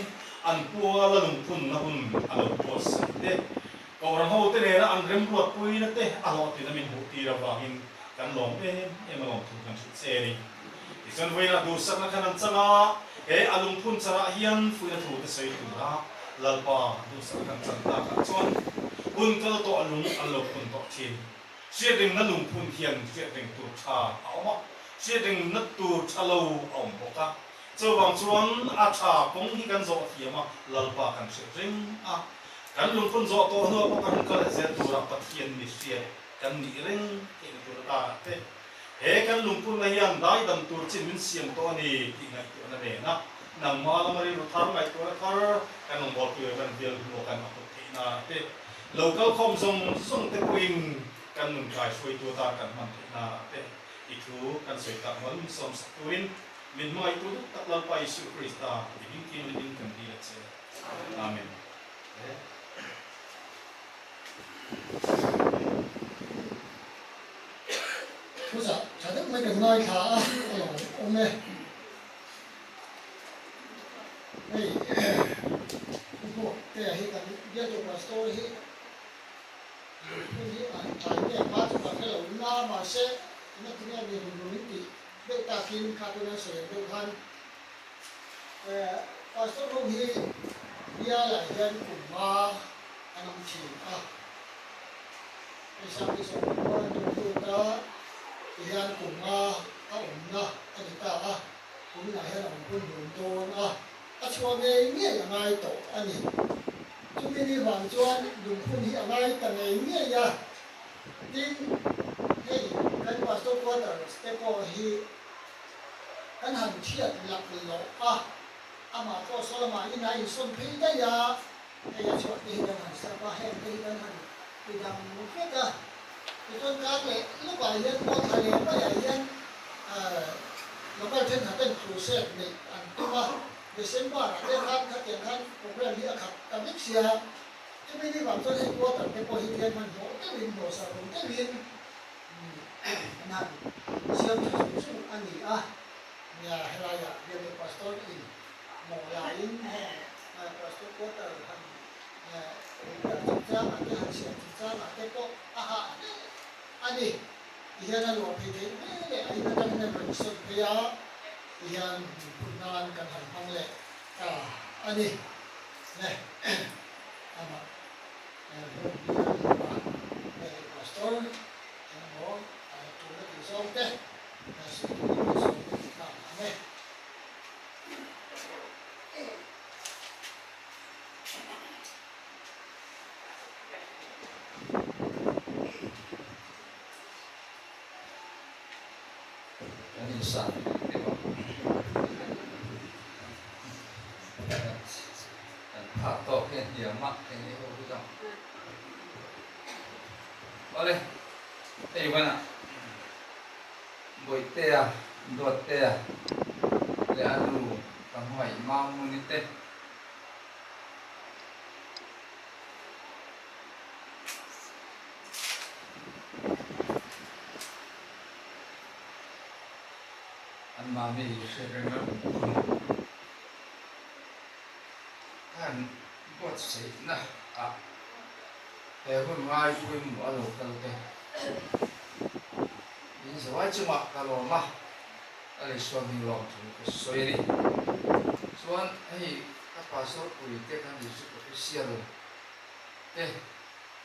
an puala lungphunna hun a lo buatsaih te Kohhran hote nena an remruatpuina te a hlawhtlin a min hmuh tir avangin kan lawm em em a lawmthu kan hrilh che a ni. Tichuan vawiinah duhsakna khan an chang a, he a lungphun charah hian fuihna thu te sawi tura Lalpa duhsakna kan chan takah chuan hun kal tawh a lung an lo phun tawh thin. Hriatrengna lungphun hian hriatreng tur tha a awm a, hriatrengna tur tha lo a awm bawk a. Chuvang chuan a tha kawng hi kan zawh thiam a, Lalpa kan hriatreng a. Kan lungphun zawh tawh hnuah pawh kan kal zel turah Pathian mi hriat kan nih reng theihna tur atanah te he kan lungphunna hian daidam tur chin min siam tawh a ni tih ngaihtuahna nena nangmah lama rilru thar ngaihtuahna thar kan rawngbawlpui kan bial hnuah kan a put theih nana te lo kal khawm zawng zawng te pawhin kan nun kai hruaitu atan kan hman theih nana te i thu kan sawi tak mal min sawmsak turin min hmangaihtu duh tak Lalpa Isu Krista i hming thianghlimin kan dil a che. Amen.
Thuchah tha deuh mai kan ngaithla a, a lo awm e. Hei Pu Hmuaktea hi kan bialtu pastor hi hun hi an tlai nge hma chu ka hre lo na mahse engati nge mi rilru min tih deuh takin kha tuna sawi ang deuh khan Pastor ho hi bialah hian kum hma an awm thin a, hei Sangte sawm pawh an tum lut a, tihian kum hma a awmna a ni ta a, kuminah hian a awm hun hlum dawn a, a chhuah ngei ngei a ngai tawh a ni. Chumi ni vang chuan lungphun hi a ngai ta ngei ngei a, tin hei kan Pastor quarters te pawh hi, Kan han thiat lak loh a, amah pawh saw lamah in a insawn phei daih a, hei a chhuah te hi kan han sap a, heng te hi kan han. Tidang vek a, tichuan kar leh lawkah hian maw thla leh maiah hian local thenkhaten crusade neih an tum a, December ah te khan khatiang khan program hi a khat ta vek sia, chumi ni vang chuan hei quarter te pawh hi tian hmanhmawh deuhin hnawhsar awm deuhin an han siam tha zung zung a ni a, nia helaiah bialtu pastor in maw laiin heng pastor quarter han Repair chungchangah te han siam chungchangah te pawh a hah hle a ni. Tihian a luah phei theih hle leh a in atangin a rawn sawn phei a, tihian phut nan kan han hmang leh ta a ni. Le amah hmun hi a ni a, hei pastor engemaw tul a tih zawng te sawi turin ka sawi nghal ang e.
Kan insan deuh a, kan phak tawk hian hniam mah thei nei ho hi chuan. Awle, hei banah Bawihtea, Duattea leh a nu ka hmangaih Mamuni te. An mahni hriat reng reng hun khan buatsaihna ah he hun ngai pawimawh a lo kal te in zawai chungah ka lawm a. A lei sual hming lawng chu ka sawi a ni. Chuan hei ka pastor pui te kan district official te,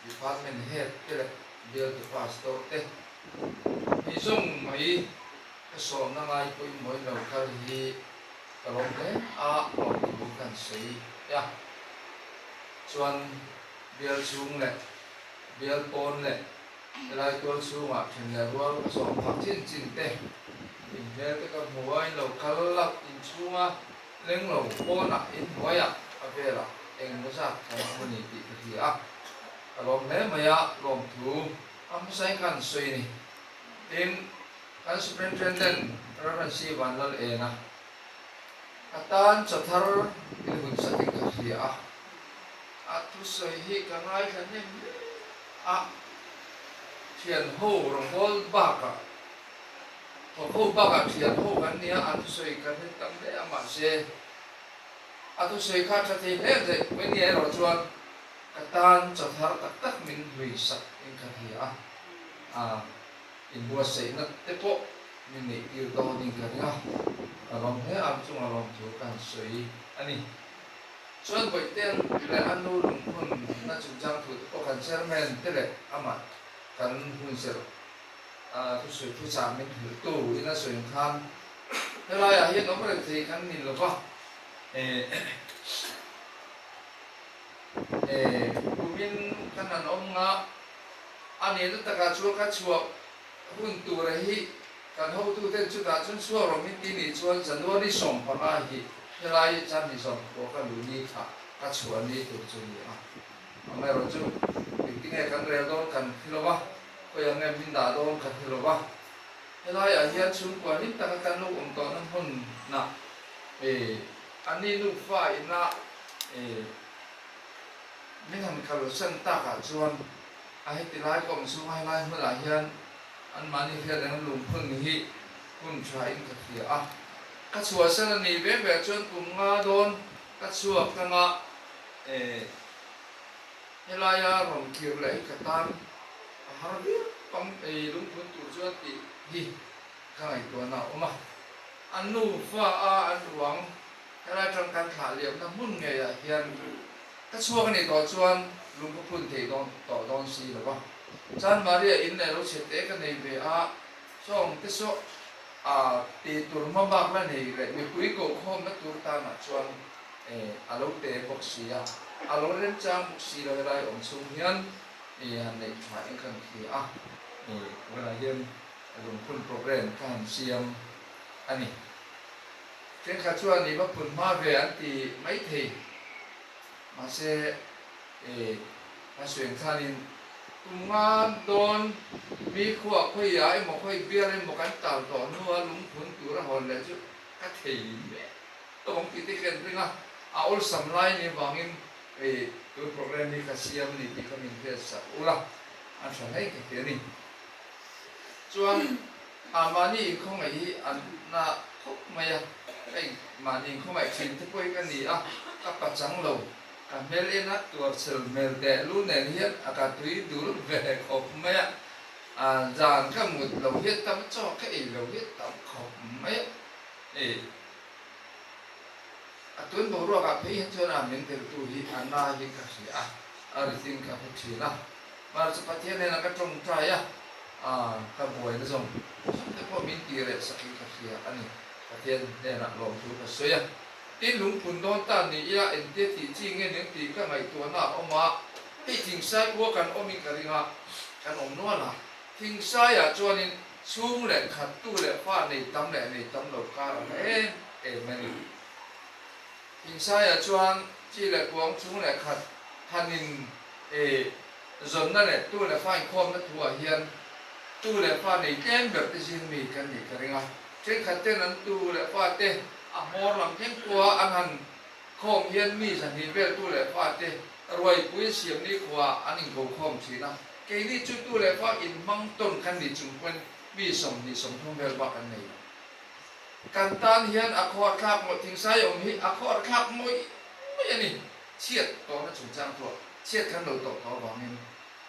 department head te leh bialtu pastor te hi zawng mai ka sawmna ngai pawimawhin lo kal hi ka lawm hle a, lawm thu kan sawi a. Chuan bial chhung leh bial pawn leh Helai tual chhungah then leh rual ka sawm phak chin chin te, in hmel te ka hmu a, in lo kal loh in chhunga leng lo pawnah in hnuaiah a velah engemaw zat kan awm a ni tih ka hria a, ka lawm hle mai a, lawmthu a hmasain khan sawi a ni. Tin, kan Superintendent Rev. C. Vanlalena a tan chathar in hun satin ka hria a, a thusawi hi ka ngaithla hnem hle a, thian ho rawngawl bakah thawk ho bakah thian ho kan nia a thusawi ka hre tam hle a mahse a thusawi kha tha thei hle daih mai nia erawh chuan ka tan chathar tak tak min hlui sak in ka hria a, a inbuatsaihna te pawh min neih tir dawn in ka ring a, ka lawm hle a chunga lawmthu ka han sawi a ni. Chuan Bawihten leh a nu lungphun na chungchang thu te pawh kan chairman te leh amah kan hunserh thusawi thuchah min hrilh tu in a sawi ang khan helaiah hian awm reng thei kan ni lo va, kumin kan han awm nga a nihna takah chuan ka chhuah hun tura hi Kan hotuten chutah chuan chhuak rawh min ti nih chuan January 15 hi helai chan ni 10 ka lu ni kha ka chhuah ni tur chu ni a. Amaherawhchu engtinge kan rel dawn kan hre lo va, khawiah nge min dah dawn kan hre lo va. Helaiah hian chhungkua hlim taka kan lo awm tawhna hmunah anni nufa ina min han kalsan takah chuan a heti lai ka awm chhunga helai hmunah hian Anmahni hriat reng lungphun hi hun tha in ka hria a, ka chhuahsan a nih ve ve chuan kum nga dawn ka chhuak tanga eh helaia rawn kir leh hi ka tan a har viau ang ei lungphun tur chuan tih hi ka ngaihtuahna a awm a, an nufa a an ruang helai tang kan thlah liamna hmun ngeiah hian ka chhuak a nih tawh chuan lung ka phun thei dawn tawh dawn si lo va. Chan Maria in leh lo chhe te ka nei ve a, sawng te saw a ti tur hma bak la nei leh mipui kohkhawmna tur tanah chuan a lo te bawk si a, a lo remchang bawk si lo helai awm chhung hian han neih tha in kan hria a, tunah hian lungphun program ka han siam a ni. Thenkhat chuan i va phun hma ve an ti maithei, mahse a suiang khanin. Kum nga dawn mi khuah khawiah emaw khawi bial emaw kan tal tawh hnua lungphun tur a hawn leh chu ka thei mek tawh ang tih te ka inring a, a awlsam lai ni vangin hei tun program hi ka siam a ni tih kha min hriat sak ula a tha hle ka ti a ni. Chuan a mahni inkhawngaih hi an na khawp mai a, ka in mahni inkhawngaih thin te pawh hi ka ni a, ka pachang lo. Ka hmel en a tuar chhel hmel teh lu nen hian a ka tui dul ve khawp mai a, a zan ka mut lo hi tam chaw ka ei lo hi tam khawp mai a, ei a tun boruak ah phei hian chuan a min deltu hi a na hi ka hria a, a ritin ka hre thin a, mahse chu Pathian nen a ka tawngtai a, a ka buaina zawng zawng te pawh min tih reh sak hi ka hria a ni, Pathian hnenah lawmthu ka sawi a. Tin lungphun dawn ta ni ila engtia tih chi nge ning tih ka ngaihtuahna a awm a, hei thingsai khua kan awmin ka ring a, kan awm nual a. Thingsaiah chuanin chhung leh khat tu leh fa nei tam leh nei tam lo kar a hla em em a ni. Thingsaiah chuan chi leh kuang chhung leh khat thanin e zawnna leh tu leh fa inkhawmna thuah hian tu leh fa nei tlem ber te zing mi kan nih ka ring a. Thenkhat ten an tu leh fate a hmawr lam thleng khua an han khawm hian mi zahnih vel tu leh fate ruaipui siam ni khua an inko khawm thin a. Keini chu tu leh fa inhmang tawn kan nih chung pawn mi 20 30 vel bak an nei lo. Kan tan hian a khawar thlak mawh thingsai awm hi a khawar thlak mawih mawih a ni. Chhiat tawhna chungchang chu chhiat kan lo tawh tawh avangin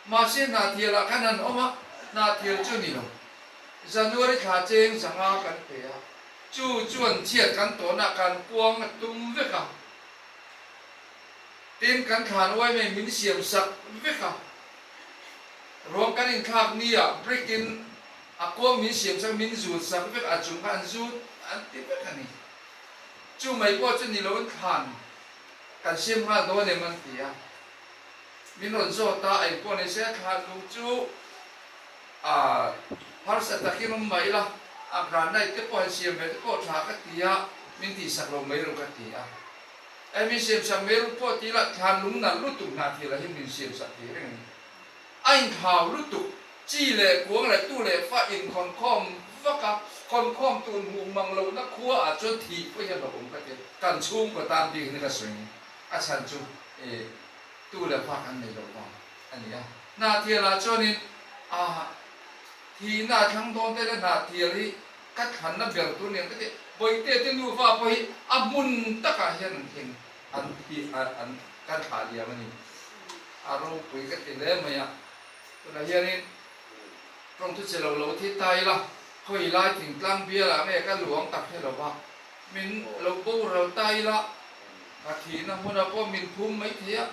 mahse hnahthialah khan han awm a, hnahthial chu ni lo. January thla cheng zanga kan pe a, chu chuan chhiat kan tawnah kan kuang a tum vek a, tin kan thlan uai mai min siam sak vek a, ruang kan inthlak nia brick in a kuang min siam sak min zut sak vek a chung kha an zut an ti vek a ni. Chu mai pawh chu ni loin thlan kan siam nghal dawn em an ti a, min rawn zawt a, engpawh ni se thlan lung chu A harsa takin awm mah ila, a granite te pawh han siam ve te pawh tha ka ti a, min tihsak lo mai ru ka ti a. E min siamsak mai ru pawh ti ila, thlan lung nalh lutuk hna thil ah hian min siamsak thei reng a ni. A inthlau lutuk, chi leh kuang leh tu leh fa inkhawnkhawm vak a, khawnkhawm tun hmuh mang lohna khua ah chuan thih pawh hian lo awm ka ti a, kan chhungkaw tan bik hi ka sawi ni. A chhan chu e tu leh fa kan nei loh vang a ni a. Hnahthialah chuanin a thihna a thlang dawn te leh hnahthial hi ka thlanna ber tur nen ka ti. Bawihte te nufa pawh hi a hmun takah hian an thleng an thi an kan thlah liam a ni. A ropui ka ti hle mai a. Tunah hianin tawngthu che lo lo thi ta ila khawi lai thingtlang bialah nge ka luang tak hre lova min lo boral ta ila ka thihna hmunah pawh min phum mai thei a.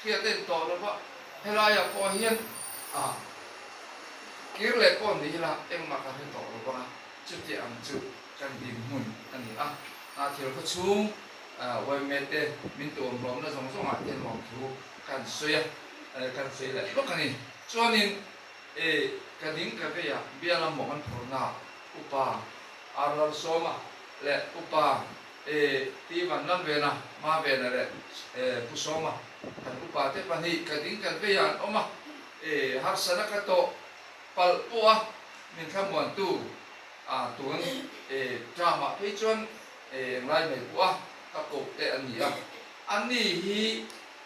Hriat a intawh lo va, helaiah pawh hian a kir leh pawh ni ila engmah ka hre tawh lo va, chuti ang chu kan dinhmun a ni a. Thil khaw chhung uaime te min tuam hlawmna zawng zawngah te lawmthu kan sawi a, kan sawi leh hlawk a ni. Chuanin ka ding ka vei a, biala mawng an phurhna upa Arlalsawma leh upa E Pi Vanlam Vena, Ma Vena leh e Pu Sawma kan upa te pahnih ka ding kan vei ah an awm a, e harsana ka tawh palh pawh a min thlamuantu a tun e term ah phei chuan e englai mai pawh a ka koh te an ni a, ani hi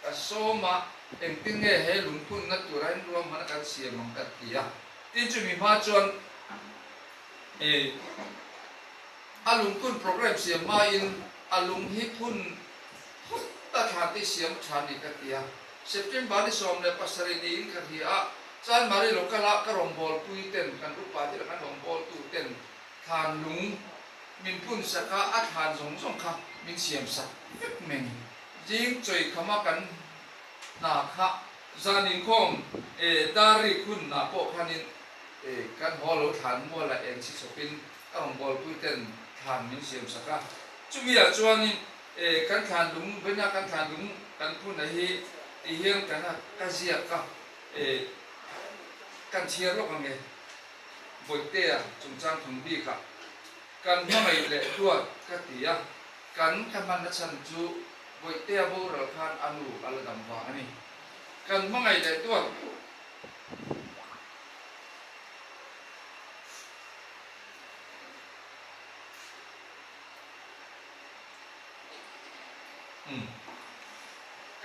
ka sawm a engtin nge he lungphunna tura in ruahman a kan siam ang ka ti a, tin chumi hma chuan e. A lungphun program siam hmain a lung hi phun phut a thlan te siam tha ni ka ti a. September ni 17 niin ka hria a, Chanmari local ah ka rawngbawlpui ten kan upa te leh kan rawngbawltu ten thlan lung min phun sak a, a thlan zawng zawng kha min siam sak vek mai ni. Zing chawikhama kan hna kha zan inkhawm dar rik hun ah pawh khanin kan haw lo thlan mualah eng chhi chawpin Ka rawngbawlpui ten thlan min siam sak a, chumi ah chuanin e kan thlan lung vawiina kan thlan lung kan phun a hi ti hian kan a ka ziak a e kan chhiar lawk ang e Bawihtea chungchang thung bik ah kan hmangaih leh duat ka ti a, kan ka hmanna chhan chu Bawihtea boral khan a nu a la dam vang a ni. Kan hmangaih leh duat.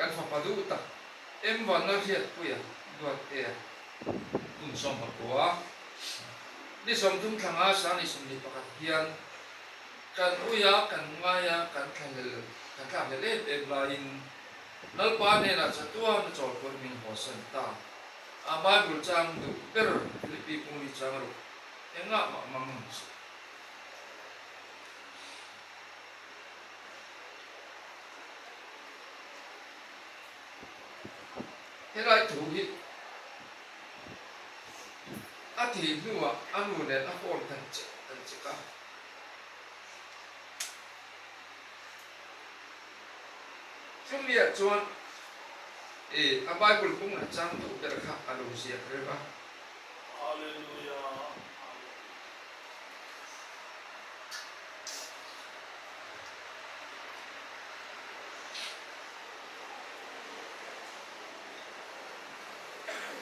Kan fapa duh tak em vanna hriatpuia duattea kum 19 ni 30 thlanga sang ni 21 hian kan uia kan ngaia kan thlahlel kan thlakhlel em em laiin Lalpa hnenah chatuan a chawlhpawlh min hawsan ta. A Bible chang duh ber Philippi pungli chang ruk engah mah mang ang suh. Helai thu hi a thih hnuah a nu nen a phone kan chek kan chek a. Chumiah chuan i a Bible bung a chang duh ber kha a lo ziak reng a.
Hallelujah Amen.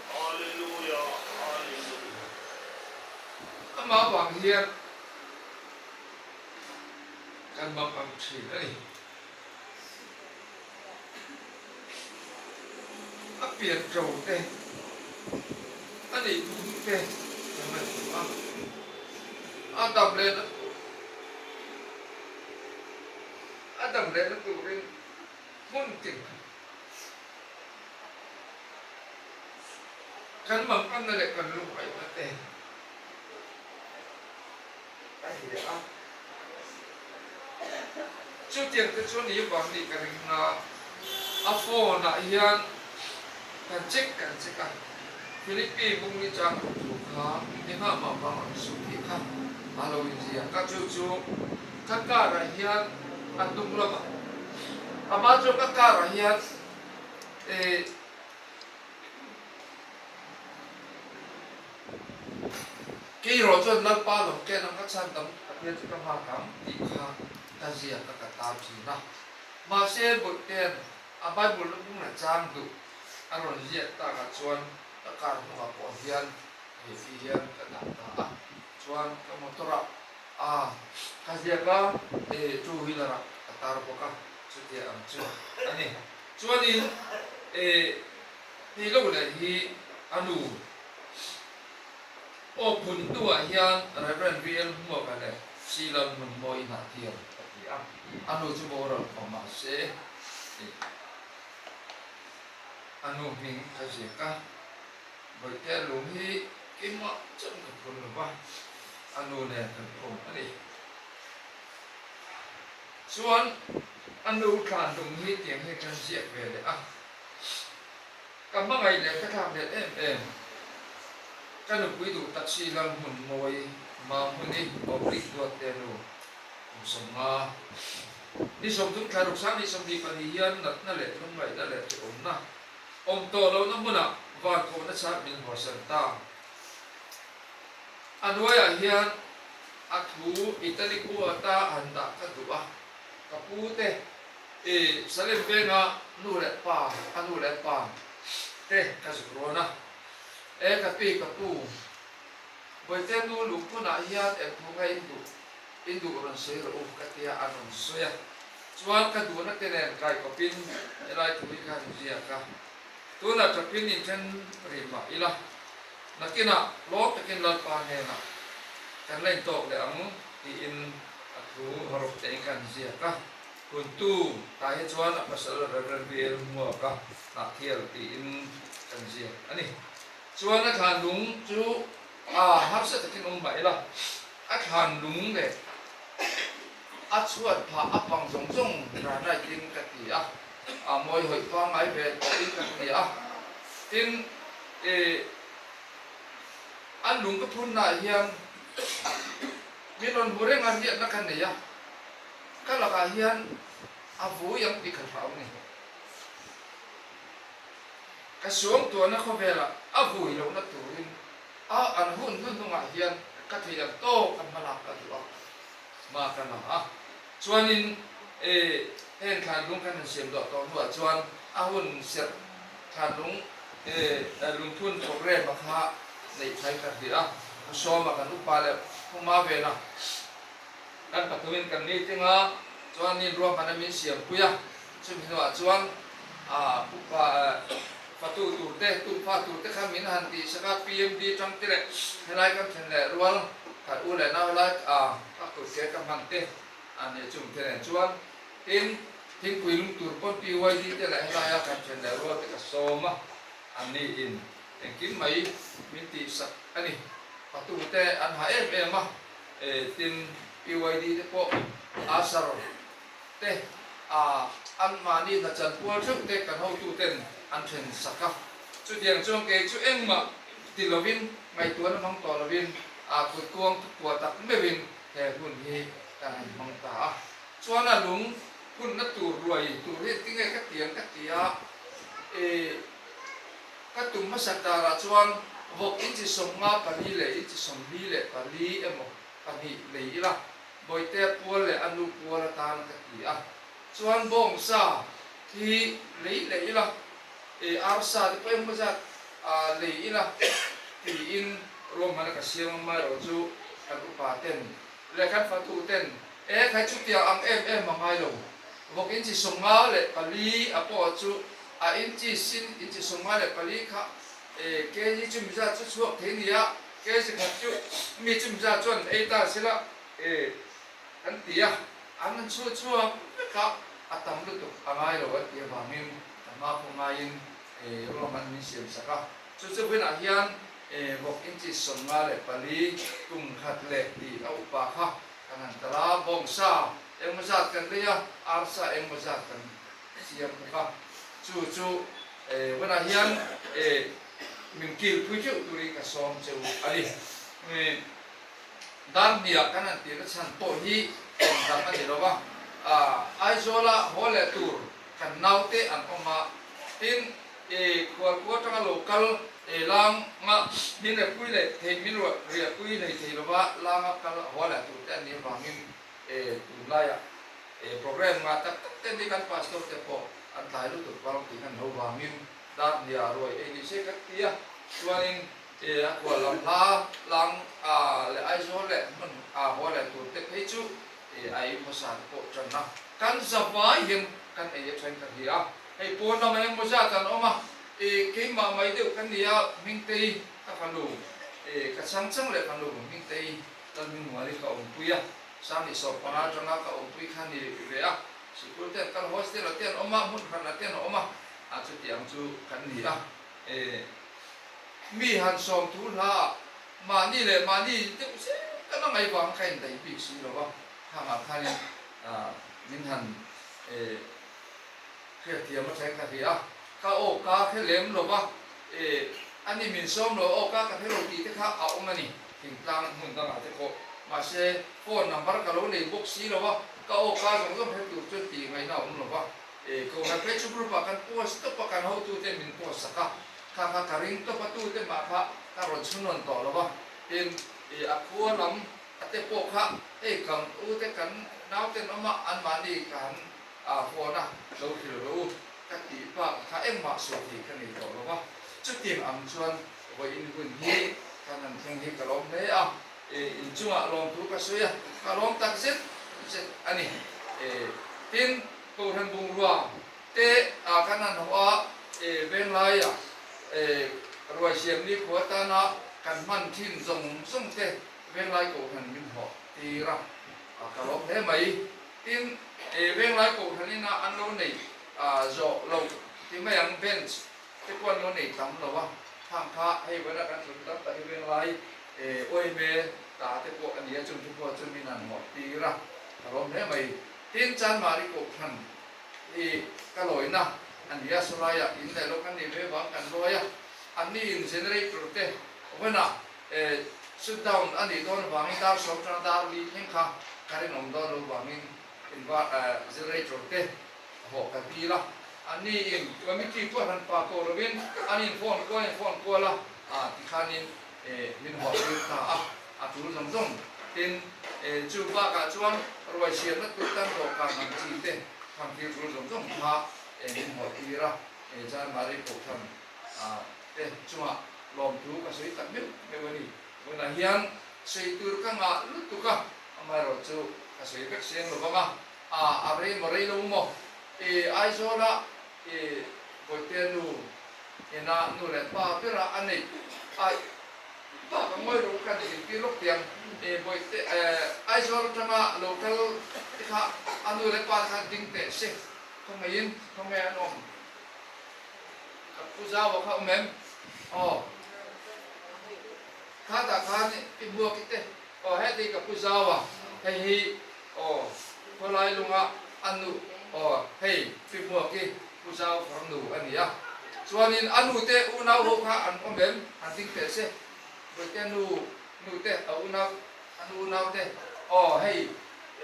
Hallelujah Hallelujah.
Amah vang hian kan bang ang thin a ni. A pian ṭo te, a nih phung te ka ngaihtuah a, a dam lehna tur, a dam lehna turin hmun tin kan manganna leh kan lungngaihna te a hria a. Chutiang te chuan i vang nih ka ring a, a phone ah hian kan check kan check a, Philippi bungli chang ruk thu kha engah mah vang ang suh tih kha a lo inziak a, chu chu ka car ah hian a hnung lamah amah chuan ka car ah hian eh Kei erawh chuan Lalpa lo ken ang ka chhan tam Pathian chu ka nghak ang tih kha ka ziak a ka tar thin a. Mahse Bawihten a Bible na bung leh chang duh a rawn ziak takah chuan ka car hnungah pawh hian hei fi hian ka dah ta a. Chuan ka motor ah a ka ziak a, eh two wheeler ah ka tar bawk a, chutia ang chu a ni. Chuanin eh hei lo leh hi a nu. Aw phun hnuah hian Rev. VL Hmuaka leh Sheila Hmunmawi Hnahtial ka ti a, a nu chu boral tawh mah se tih a nu hming ka ziak a, Bawihte lung hi keimah chauh ka phun lo va, a nu nen kan phun a ni. Chuan a nu thlan lung hi tiang hi kan ziak ve leh a. Ka hmangaih leh ka thlak leh em em. Ka nupui duh tak si lam hmun mawi Mahmuni Oblik duat te nu kum 50. Ni 30 thla ruk sang ni 22 hian natna leh lungngaihna leh hrehawmna awm tawh lohna hmunah van kohna chhar min hawsan ta. A hnuaiah hian a thu Italic u ata han dah ka duh a, ka pu te I Salim venga nu leh pa, a nu leh pa te ka zuk rawn a. E ka pi ka pu, Bawihte nu lungphunah hian eng thu nge in duh, in duh rawn sawi rawh u ka tia a rawn sawi a. Chuan ka duhna te nen kai kawpin helai thu hi ka han ziak a. Tunah tawpin in then rih mah ila, nakinah hlawm takin Lalpa hnenah kan la intawk leh ang tiin a thu rawp tein ka han ziak a. Kuntu tah hi chuan a pasal Rev. VL Hmuaka Hnahthial tiin kan ziak a ni. Chuan a thlan lung chu a harsa takin awm mah ila, a thlan lung leh a chhuat phah a pang zawng zawng granite in ka ti a, a mawi hawih pangngai ve tawhin ka ti a. Tin, ih an lung ka phunnaah hian min rawn hmu reng a, riahna ka nei a. Ka lakah hian a vui ang tih ka hlau ni. Ka suangtuahna khawvelah a vui lohna turin a an hun hnuhnungah hian ka thei ang tawk a hmalak ka duh a, hma ka la a. Chuanin e heng thlanlung kan han siam duah tawh hnuah chuan a hun serh thlanlung e lungphun programme a kha neih thai ka hria a, ka sawm a kan upa leh Puma vena. Kan pathumin kan meeting a, chuan nin ruahman a min siampui a, chumi hnuah chuan Upa fatu tur te, tumfa tur te kha min han tih sak a, PMD tang te leh helai kan thlen leh rual khat u leh nau helai ka kut ke ka hman te a nih chung te nen chuan tin thingpui lum tur pawn PYD te leh helaia kan then leh rual te ka sawm a, an ni in engkim mai min tih sak a ni. Fatu te an ha em em a, tin PYD te pawh Asar te a anmahni hna chanpual theuh te kan hotu ten an then sak a. Chutiang chuan kei chu engmah ti lovin ngaihtuahna hmang tawh lovin a kut kuang kua tak meuhin he hun hi kan han hmang ta a. Chuan a lung hunna tur ruai tur hi tinge ka tiang ka ti a, e ka tum hmasak darah chuan vawk inchi 54 leh inchi 44 emaw pahnih lei ila Bawihtea pual leh a nu pual atan ka ti a, chuan bawngsa hi lei leh ila, e arsa te pawh engmaw zat lei ila tiin ruahmanna ka siam a, amaherawh chu kan upa ten leh kan fatu ten e khai chutiang ang em em a ngai lo, vawk inchi 54 a pawh chu a inchi sin inchi 54 kha e kg chumi zat chu chhuak thei nia. Kg khat chu mi chumi zat chuan ei ta sila e an ti a, an han chhuah chhuak vek a, a tam lutuk a ngai lo an tih avangin ka hma pawh ngaiin e ruahman min siam sak a. Chu chu vawiinah hian e vawk inchi 54 kum khat leh tih a upa kha kan han tal a, bawngsa engmaw zat kan lei a, arsa engmaw zat kan siam bawk a, chu chu e vawiinah hian e Min kilpui deuh turin ka sawm che u a ni. Dan hniah kan han tirna chhan pawh hi eng dang a ni lo va, Aizawla haw leh tur kan naute an awm a, tin khualkhua atanga lo kal langa min repui leh thei min riahpui hlei thei lova langa kal haw leh tur te an nih avangin tunlaiah program ngah tak tak te ni kan pastor te pawh an tlai lutuk vang tih kan lo vangin Dan hnia ruai ei ni se ka ti a, chuanin e a khual lam hla tlang a leh Aizawl leh hmun a haw leh tur te phei chu e a ei hmasa te pawh tan a, kan zavai hian kan ei athain ka hria a, hei pawn lam engemaw zat an awm a, e keimah mai deuh ka nia Hmingtei ka fanu e ka chhang chang leh fanu Hmingtei Lalhmingmuali ka awmpui a, Sangni sawrpanga atanga ka awmpui kha ni ve a, sikul te an kal hostel ah te an awm a, hmun hran ah te an awm a. A chutiang chu kan ni a, e mi han sawm thu hla ah mahni leh mahni deuh zel kan a ngaih vang ka indaih bik si lo va, khangah khanin min han e hriatthiam a thleng ka hria a, ka aw ka hre lem lo va, e ani min sawm lo aw ka ka hre lo tih te kha a awm a ni, thingtlang hmun dangah te pawh, mahse phone number ka lo nei bawk si lo va, ka aw ka zawng zawng hre tur chuan tih ngaihna a awm lo va. E Kohhran phei chu group ah kan post tawp a, kan hotute min post sak a, kha kha ka ring tawp a, tute mah kha ka rawn chhunrawn tawh lo va, tin e a khua lam a te pawh kha hei kan u te kan nauten awm a, anmahni ka han a phone a lo hrilh rawh u ka tih bak kha engmah sawi thei ka nei tawh lo va, chutiang ang chuan vawiin hun hi kan han thleng hi ka lawm hle a, e inchungah lawmthu ka sawi a, ka lawm tak zet zet a ni. E tin. Kohhran bungrua te ah kan han hawh a, e Venglai ah e ruai siam ni khua tana kan hman thin zawng zawng te Venglai Kohhran min hawh tir a, ka lawm hle mai. Tin, e Venglai Kohhran ina an lo nei zawh loh ti mai ang bench te pawh an lo nei tam lo a, khang kha hei vawiin a kan thlen tam tak hi Venglai e Awime ta te pawh a ni a, chung te pawh chu min han hawh tir a, ka lawm hle mai. Tin, Chanmari Kohhran hi ka lawina a ni a, sawlaiah in leh lo kan nih ve vang kan lawi a, anni in generator te vawiinah shut down a nih dawn avangin dar sawm atanga dar li thleng kha ka rinawm dawn lo vangin generator te hawh ka dil a, anni in committee pawh hran pa ko lovin an in phone kual in phone kual a, tikhanin min hawh tir ta a. A tul zawng zawng. Tin, chu bakah chuan ruai siamna tur tan dawhkan ang chi te khang thil tul zawng zawng kha min hawh tir a, Chanmari Kohhran te chungah lawmthu ka sawi tak meuh meuh a ni. Tunah hian sawi tur ka ngah lutuk a, amaherawh chu ka sawi vek seng lo vang a, a rei maw rei lo maw? Aizawla. Bawihtea nu ina nu leh pa bera a neih a Pa ka ngawi rawh u ka nih intir lawk tiang e Bawihte Aizawl atanga lo kal te kha a nu leh pa te kha ding teh se khawngaihin khawnge an awm ka pu zau a kha awm em aw kha tah khan i hmuak i te aw heti ka pu zau a hei hi aw khawlai lunga a nu aw hei pi hmuak i Pu Zau farnu a ni a, chuanin a nute unau ho kha an awm em? Han ding teh se, Bawihte nu nute a unau a nu unaute aw hei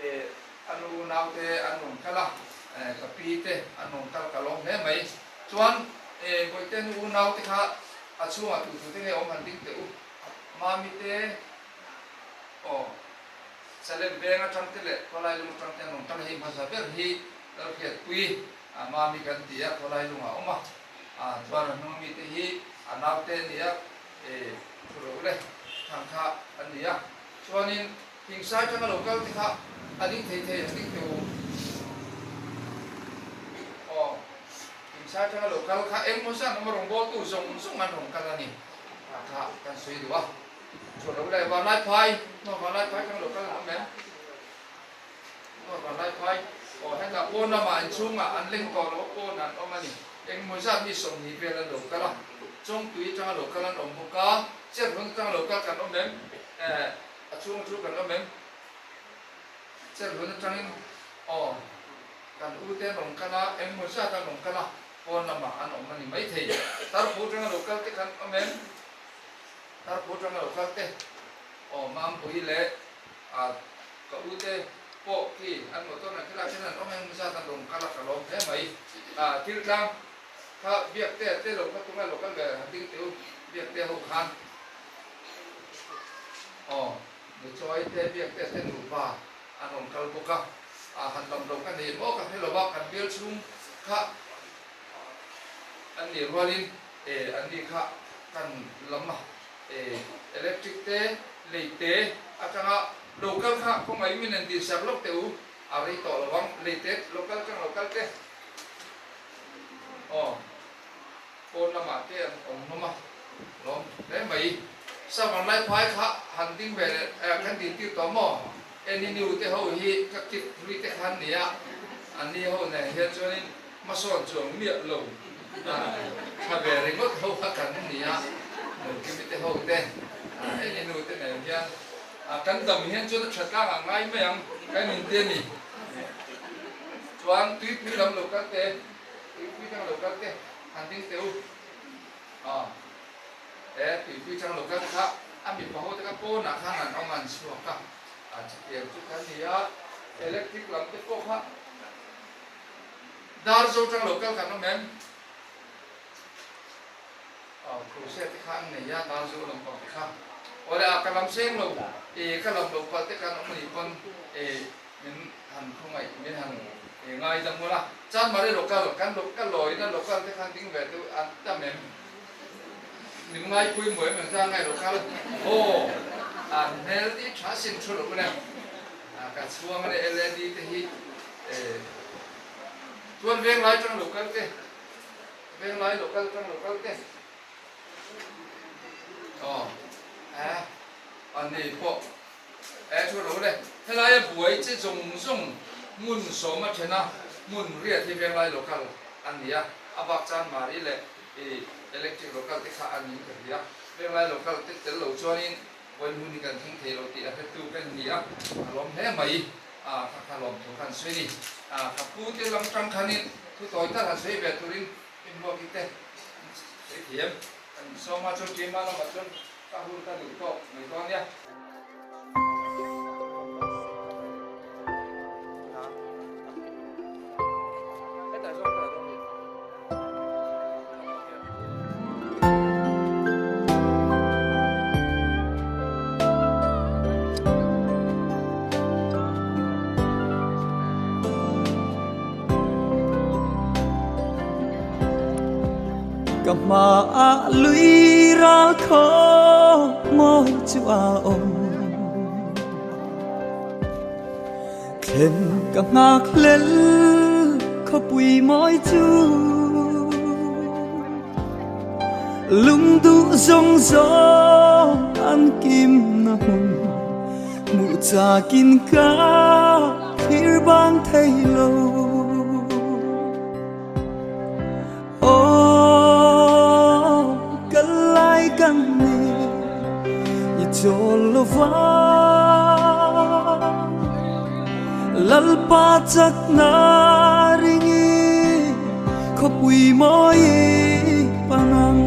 eh a nu unaute an rawn kal a, eh ka pi te an rawn kal ka lawm hle mai. Chuan eh Bawihte nu unaute kha a chhungah tu tute nge awm han ding teh u, Mami te aw Salem veng atang te leh Khawlai lung atang te an rawn kal a, hei hmasa ber hi Lalhriatpui. A mami kan ti a, khawlai lungah a awm a, a chuan a hnung mite hi a naute a ni a, e thu loh le thang kha a ni a, chuanin thingsai atanga lo kal te kha a ding thei thei an ding teh u. Aw, thingsai atanga lo kal kha engmaw zan awm a rawngbawltu zawng zawng an rawn kal a ni, a kha kan sawi duh a, thu loh le vanlai phai, vanlai phai atanga lo kal an awm em? Normal lai phai aw hetah pawn lamah inchhungah an leng tawh lo a pawn an awm a ni. Engmaw zat mi 20 vel an lo kal a, Chawngtui atanga lo kal an awm bawk a, Cherhmun atanga lo kal kan awm em? Eh a chhung chu kan awm em? Cherhmun atangin aw kan u te an rawn kal a, engmaw zat an rawn kal a, pawn lamah an awm a ni maithei. Tarphu atanga lo kal te kan awm em? Tarphu atanga lo kal te aw Mampui leh a Ka u te pawh khi an motor an khilai hian an awm eng zat an rawn kal a ka lawm hle mai. A thil tlang kha biak te te lo kha tunga lo kal ve han ding teh u biak te ho khan aw nuchawi te biak te te nupa an rawn kal bawk a a han lam lo ka nei maw ka hre lo va kan bial chhung kha an nih rualin e an ni kha kan lam a e electric te lei te atanga Local kha khawngaih min en tihsak lawk teh u, a rei tawh lo ang, leite local tang local te aw pawn lamah te an awm hlawm a, lawm hle mai. Savan lai phai kha han ding ve leh kan din tir tawh maw? Eni new te ho hi ka kit hlui te khan nia, an ni ho nen hian chuanin hmasawn chuang miah lo tha ve ringawt ho kha kan nia, Nukimi te ho te eni nu te nen hian. A kan dam hian chuan a tha tlang a ngai mai ang kan inti a ni. Chuan tuipui lam lo kal te, tuipui tang lo kal te han ding teh u. A e tuipui tang lo kal te kha a mipa ho te kha pawnah khan an awm an chhuak a, a chutiang chu kan ni a, electric lam te pawh kha dar zo tang lo kal kan awm em? Aw crochet te kha an nei a dar zo lampang te kha awle a ka lam seng lo e ka lam lo palh te khan awm anih pawn e min han khawngaih min han e ngaidam ula chan mari local kan ka lawina local te khan ding ve deuh an tam em min ngaipui maw em engzah ngai local aw an hmel ti tha sin thu lo ule ka chhuang ania lad te hi e chuan venglai tang local te Venglai lo kal tang lo kal te. Aw eh a ni pawh eh thu ro le. Helaia buai che zawng zawng hmun sawm a then a, hmun riat hi venglai lo kal a ni a, a bak chan mari leh i electric lo kal te kha a ning ka hria. Venglai lo kal te tel lo chuanin vawi hmun hi kan thleng thei lo tih a hretu ka ni a, a lawm hle mai. A kha kha lawm thu khan sawi ni. A ka pu te lam tang khanin thu tawi tal han sawi ve turin i hmuak i te sawi thiam. Kan sawma chuan keimah lamah chuan ka hun ka duh tawk mai dawn nia.
Ka hmaah lui ral khaw mawi chu a awm Thlen ka nghak hlel khawpui mawi chu. Lungduh zawng zawng an kimna hmun hmuh chakin ka thlir bang thei lo. Aw, kal lai kan ni i chawl lo va, Lalpa chakna ringi khawpui mawi pangang.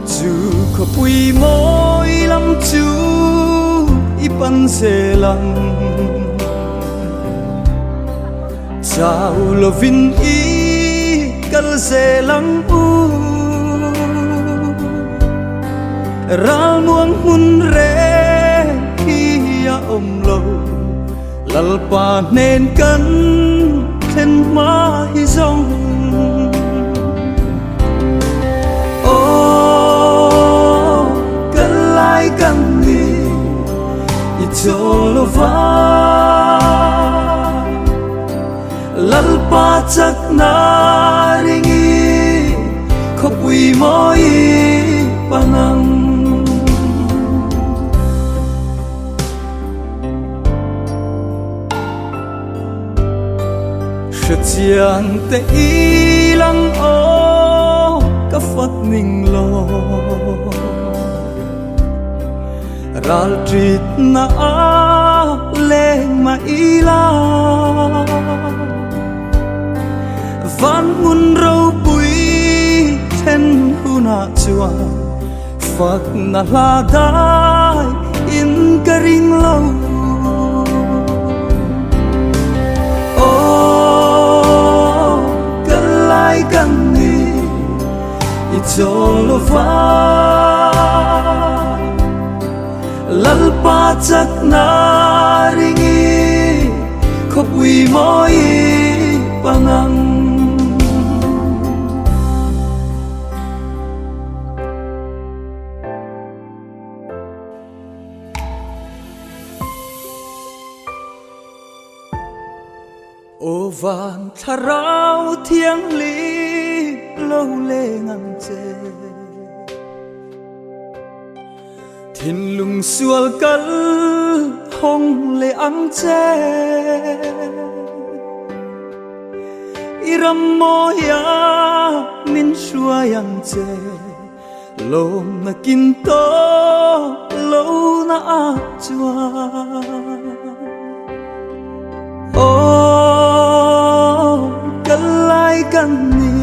Chu khawpui mawi lam chu i pan zel ang. Chau lovin i kal zel ang u. Ralmuang hmun reng hi a awm lo, Lalpa hnen kan thlen hma hi zawng. Aw, kal lai kan ni i chawl lo va, Lalpa chakna ringi khawpui mawi pangang. Hrechiang te i lang aw ka fak ning lo Ral ṭit na a leng mah ila Van hmun ropui then hunah chuan Fak na hla dai in ka ring lo. Aw, kal lai kan ni i chawl lo va, Lalpa chakna ringi khawpui mawi pangang. Aw van thlarau thianghlim lo leng ang che. Thinlung sual kal hawng leh ang che. I ram mawia min hruai ang che. Lawmna kin tawh lo na a chuan. Aw, kal lai kan ni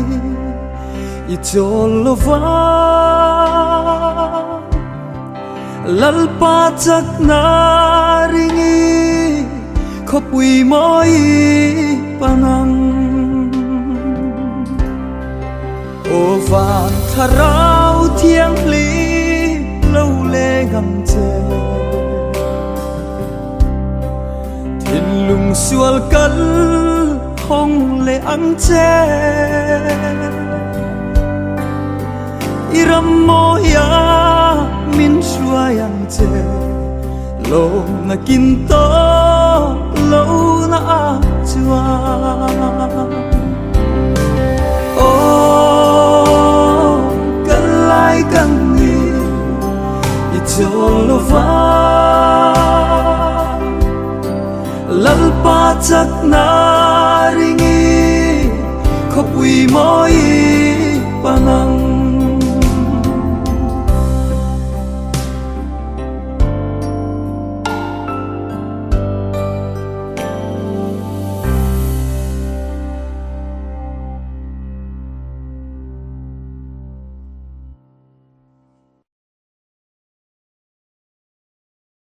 i chawl lo va, Lalpa chakna ringi khawpui mawi pangang. Aw van thlarau thianghlim lo leng ang che. Thinlung sual kal hawng leh ang che. I ram mawia min hruai ang che. Lawmna kin tawh lo na a chuan. Aw, kal lai kan ni i chawl lo va, Lalpa chakna.